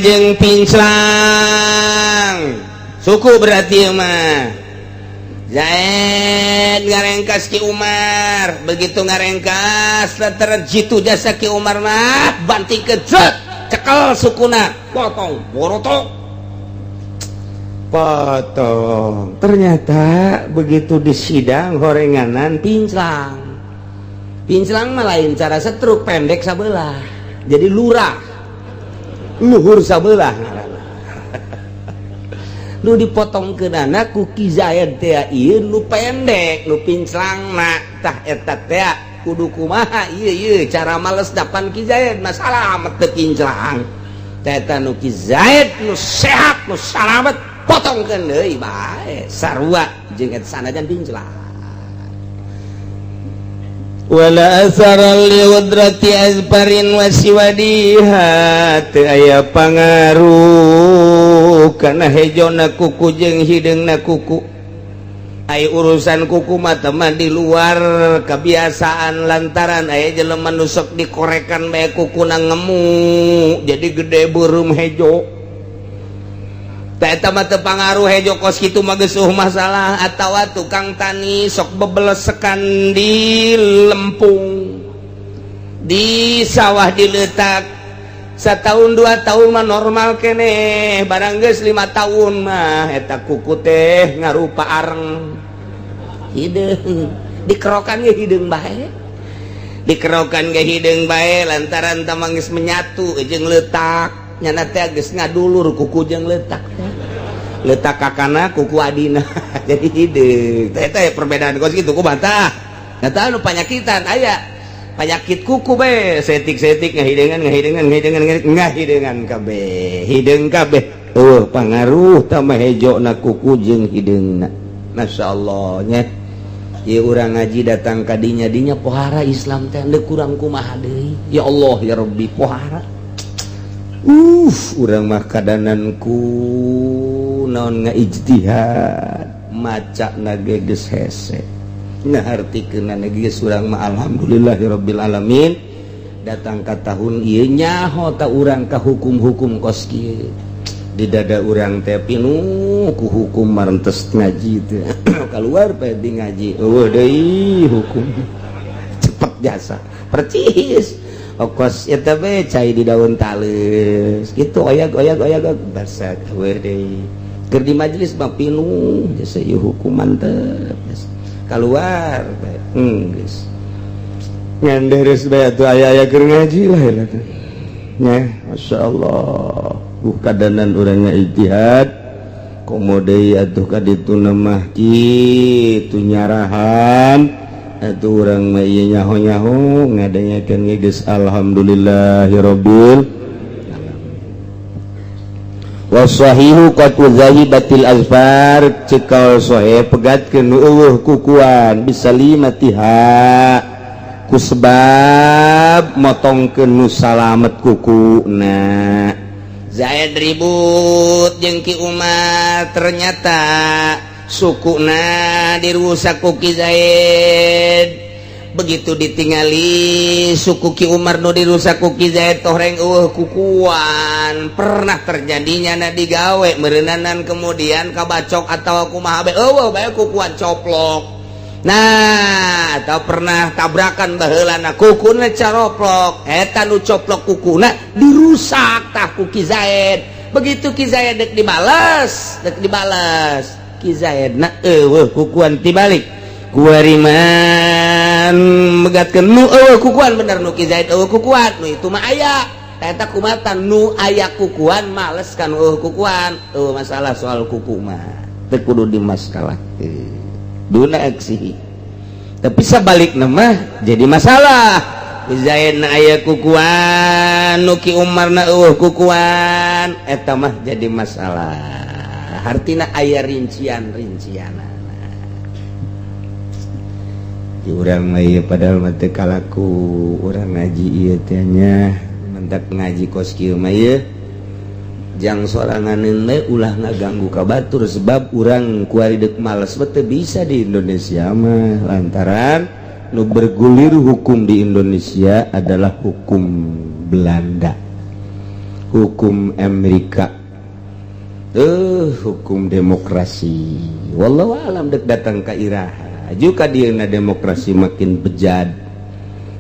jeung pinclang suku, berarti mah Zaid ngarengkas Ki Umar. Begitu ngarengkas, jitu jasa Ki Umar mah, banting kejet, cekel sukuna, potong, borotok, potong. Ternyata begitu di sidang horenganan pinclang. Pinclang mah lain cara setruk, pendek sabelah, jadi lurah, luhur sabelah ngaranna. Nu dipotongkeunana ku Ki Zaid teh ieu nu pendek, nu pinclangna. Tah, eta teh kudu kumaha ieu? Ieu cara males dapan Ki Zaid masalah amat teu pinclang. Teh eta nu Ki Zaid nu sehat, nu salamet, potongkeun deui bae, sarua jeung eta sanajan pinclang. Wala athara li ghudrati azfarin wa siwadiha, teu aya pangaruh kana hejona kuku jeung hideungna kuku. Ai urusan kuku mah mah di luar kebiasaan, lantaran aya jelema nu sok dikorekan bae kukuna ngemu, jadi gede, beureum, hejo. Tah, eta mah teu pangaruh, hejo kos kitu mah geus masalah. Atawa tukang tani sok bebelesekan di lempung, di sawah, diletak setahun 2 tahun mah normal kene. Barang geus 5 tahun mah eta kuku teh ngarupa areng, hideung, dikerokan ge hideung bae, dikerokan ge hideung bae, lantaran tamang geus menyatu jeung letak. Nyana teh geus ngadulur kuku jeung letak teh, letak kakana kuku adina, jadi hideung. Teh teh perbedaan kos kitu ku bantah eta anu panyakitan. Aya penyakit kuku be setik-setik ngahideungan, ngahideungan, ngahideungan, ngahideungan kabeh, hideung kabeh. Oh, pangaruh tambah hejo na kuku jeung hideungna. Masya Allah nya, ieu urang ngaji datang ka dinya dinya, pohara Islam teh deuk kurang kumaha deui. Ya Allah, ya Rabbi, pohara. Urang mah kadananku naon, ngaijtihad, maca nage geus hese, ngahartikeun geus. Urang mah alhamdulillahirabbil alamin, datang ka tahun ieu nyaho ta urang ka hukum-hukum kos kieu. Di dada urang teh pinuh ku hukum. Marentes ngaji teh keluar bae di ngaji, eueuh deui hukum, cepet jasa percis okos eta be cai di daun tales gitu, oyak oyak oyak, basak, eueuh deui. Keur di majelis mah pinuh jasa ieu hukum, mantep, keluar bae geus ngan deres bae atuh. Aya-aya keur ngaji lah ya nya, masyaallah. Kadanan urangnya ijtihad komo deui atuh ka ditu mah kitu nyarahan atuh. Urang mah ieu nyaho-nyaho ngadengekeun ge geus alhamdulillahirabbil. Wasahihu qat'u zahibatil azfar, cekal sahih pegatkeun nu eueuh kukuan, bisalimatiha, ku sebab motongkeun nu salamet kukuna. Zaid ribut jeung Ki Umar, ternyata sukuna dirusak ku Ki Zaid. Begitu ditingali suku Ki Umar nu dirusak ku Ki Zaid toreng eueuh kukuan. Pernah terjadinya na digawe meureunanan, kemudian kabacok atau kumaha bae, eueuh bae kukuan, coplok. Nah, atau pernah tabrakan baheulana, kukuna caroplok. Eta nu coplok kukuna dirusak tah ku Ki Zaid. Begitu Ki Zaid dek dibales, dek dibales Ki Zaid na eueuh kukuan, tibalik kuariman megatkeun nu eueuh kukuan. Bener nu Ki Zaid eueuh kukuan, nu itu mah aya. Eta kumatan nu aya kukuan males kan eueuh kukuan. Eueuh masalah soal kuku mah teu kudu dimasalahkeun, duna aksi. Tapi sebalik nama jadi masalah. Zaid na aya kukuan, nu Ki Umar na eueuh kukuan, eta mah jadi masalah. Hartina aya rincian-rincian. Di urang mah ieu padahal mah teu kalaku urang ngaji ieu teh nya. Mentak ngaji kos kieu mah ieu jang soranganeun we, ulah ngaganggu ka batur, sebab urang kuari deuk males mah teu bisa di Indonesia mah, lantaran nu bergulir hukum di Indonesia adalah hukum Belanda, hukum Amerika, hukum demokrasi. Wallahu alam dek datang ka iraha juga dieuna demokrasi makin bejad.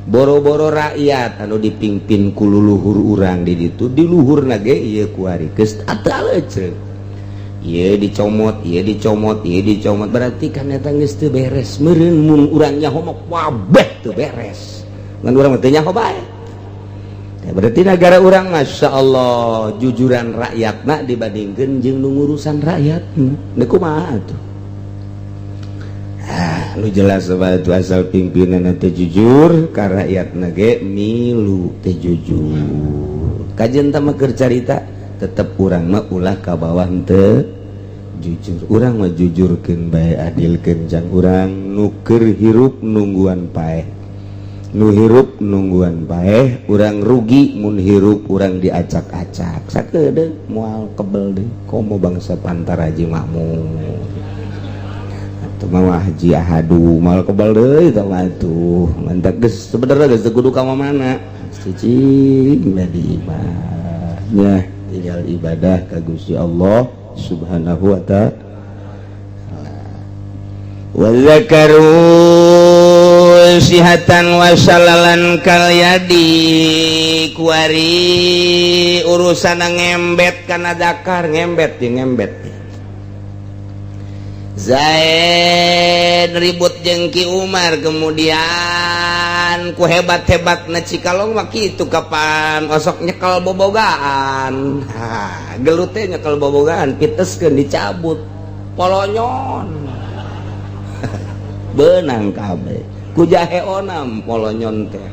Boro-boro rakyat anu dipimpin ku luluhur urang di ditu, di luhur ge ieu kuari geus ateleceung, ieu dicomot, ieu dicomot, ieu dicomot. Berarti kan eta geus teu beres meureun. Mun urang nyaho mah kabeh teu beres, ngan urang mah teu nyaho bae. Berarti negara urang, Masya Allah, jujuran rakyatna dibandingkan jeung nu ngurusan rakyat. Nah, kumaha tuh? Ah, lu jelas itu, asal pimpinan teh jujur ka rakyat ge milu teh jujur. Kajian mah keur carita, tetep urang mah ulah ka bawah teu jujur. Urang mah jujurkeun bae, adilkeun jang urang nu keur hirup nungguan paeh, nu hirup nungguan paeh. Urang rugi mun hirup urang diacak-acak sakedeung, moal kebel deh. Komo bangsa Pantara Haji Makmur atau mah Haji Ahadu, moal kebal deui tah mah tuh. Mantap geus, sebenarnya geus teu kudu ka mana, cicing di imahnya, tinggal ibadah ka Gusti Allah Subhanahu wa Ta'ala. Wa dzakaru sihatan wa syalalan kal yadi. Kuari urusan ngembet kana dakar, ngembet di ngembet. Zaid ribut jeung Ki Umar, kemudian ku hebat-hebat na Cikalong mah kitu, kapan osok nyekel bobogaan. Ha, gelut teh nyekel bobogaan, piteskeun, dicabut, polonyon benang kabeh ku jahe onam. Polonyon teh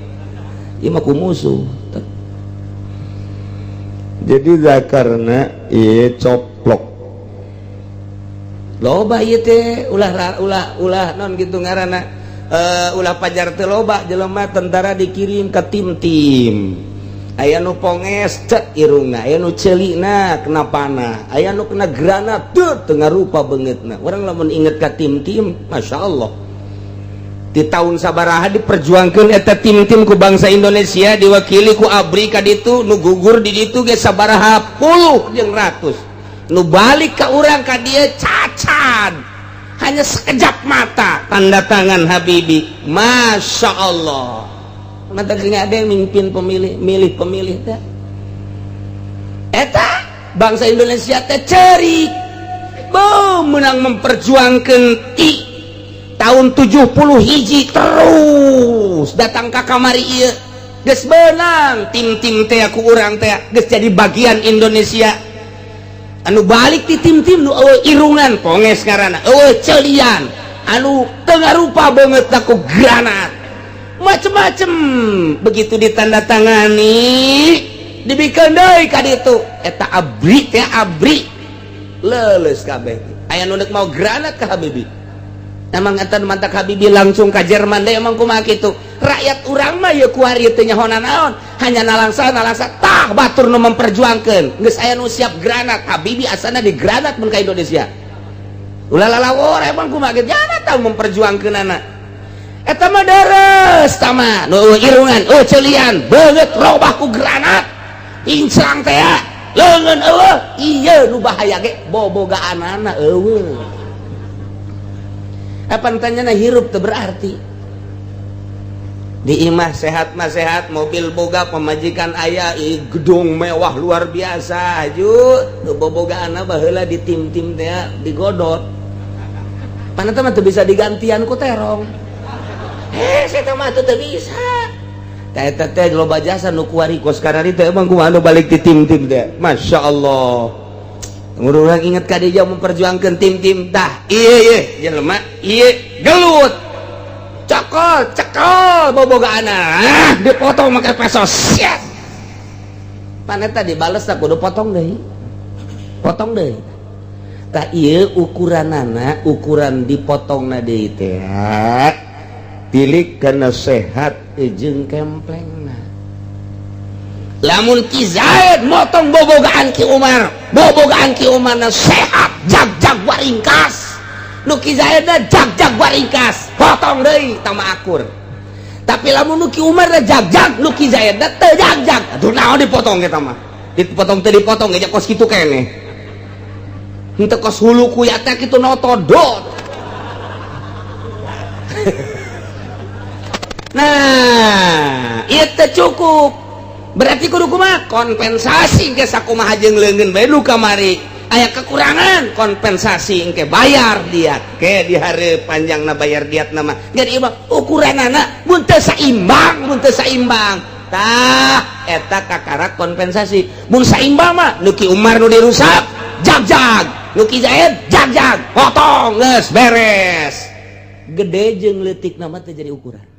ieu mah ku musuh. Jadi zakarna ieu coplok. Loba ieu teh, ulah ulah ulah non gitu ngaranna, ulah pajar teh. Loba jelema tentara dikirim ke tim-tim, aya nu ponges cek irungna, aya nu ceulina kena panah, aya nu kena granat tuh tengah rupa beungeutna. Urang lamun inget ka tim-tim, Masya Allah, di tahun sabaraha diperjuangkan eta tim-tim ku bangsa Indonesia, diwakili ku ABRI ka ditu. Nu gugur di ditu ge sabaraha puluh jeung ratus. Nu balik ke urang ka dia cacat, hanya sekejap mata tanda tangan Habibie. Masya Allah, mata ada yang mimpin pemilih, milih pemilih teh. Eta bangsa Indonesia teh cerik menang memperjuangkan ti tahun 70 hiji terus datang ke kamari. Iya, geus benang tim-tim teh ku urang teh, geus jadi bagian Indonesia. Anu balik di tim-tim nu eueuh irungan, ponges ngaranna, eueuh celian, anu teu rupa beungeut ku granat, macem-macem. Begitu ditandatangani, dibikin deui ka ditu eta ABRI teh, ABRI leuleus kabeh. Aya nu mau granat ka Habibie. Emang eta mantak Habibie langsung ke Jerman deh. Emang kumaha kitu rakyat urang mah ya? Kuari teu nyaho naon, hanya nalangsa nalangsa. Tah, batur nu memperjuangkeun geus aya nu siap granat. Habibie asana di granat mun ka Indonesia. Ulah lalawor, emang kumaha kitu? Jangan tahu memperjuangkeun anak eta mah deres tama nu irungan, oh celian, beungeut robah ku granat, incang teh leungeun eueuh. Ieu nu bahaya ge bobogaanana eueuh. Apa tanya, hirup teu berarti di imah sehat mah sehat, mobil boga, pemajikan aya, gedung mewah luar biasa. Aju bobogaan baheula di tim-tim teh digodot, paneta mah teu bisa digantian ku terong. Eh, saya mah teu bisa. Teh teh loba jasa nu kuari kos karari teh. Emang kumaha nu balik di tim-tim teh? Masya Allah. Urang inget ka dia memperjuangkan tim-tim. Tah, iya iya jelema iya gelut, cokol cekol bobogaan, ah, dipotong make peso siap. Paneta dibales tak kudu potong deui, potong deui. Tah, ieu ukuranana, ukuran dipotongna deui teh Tilik karena sehat. Jeung kemplengna. Lamun Ki Zaid motong bobogaan Ki Umar, bobogaan Ki Umar na sehat, jag-jag waringkas. Nu Ki Zaid na jag-jag waringkas, potong deui tama akur. Tapi lamun nu Ki Umar na jag-jag, nu Ki Zaid na teu jag-jag, atuh naon dipotong eta mah? Dipotong teu dipotong ge kos kitu keneh, henteu kos hulu kuya teh kitu notodot. Nah, itu cukup berarti kudu kumaha kompensasi ke sakumaha jeung leungeun bae nu kamari aya kekurangan kompensasi, engke bayar diat ke di hari panjangna bayar diat nama. Jadi ieu mah ukuranana mun teu saimbang, mun teu saimbang. Tah, eta kakara kompensasi. Mun saimbang mah nu Ki Umar nu dirusak, jag-jag, nu Ki Zaid jag-jag, potong, geus beres. Gede jeung leutik nama teh jadi ukuran.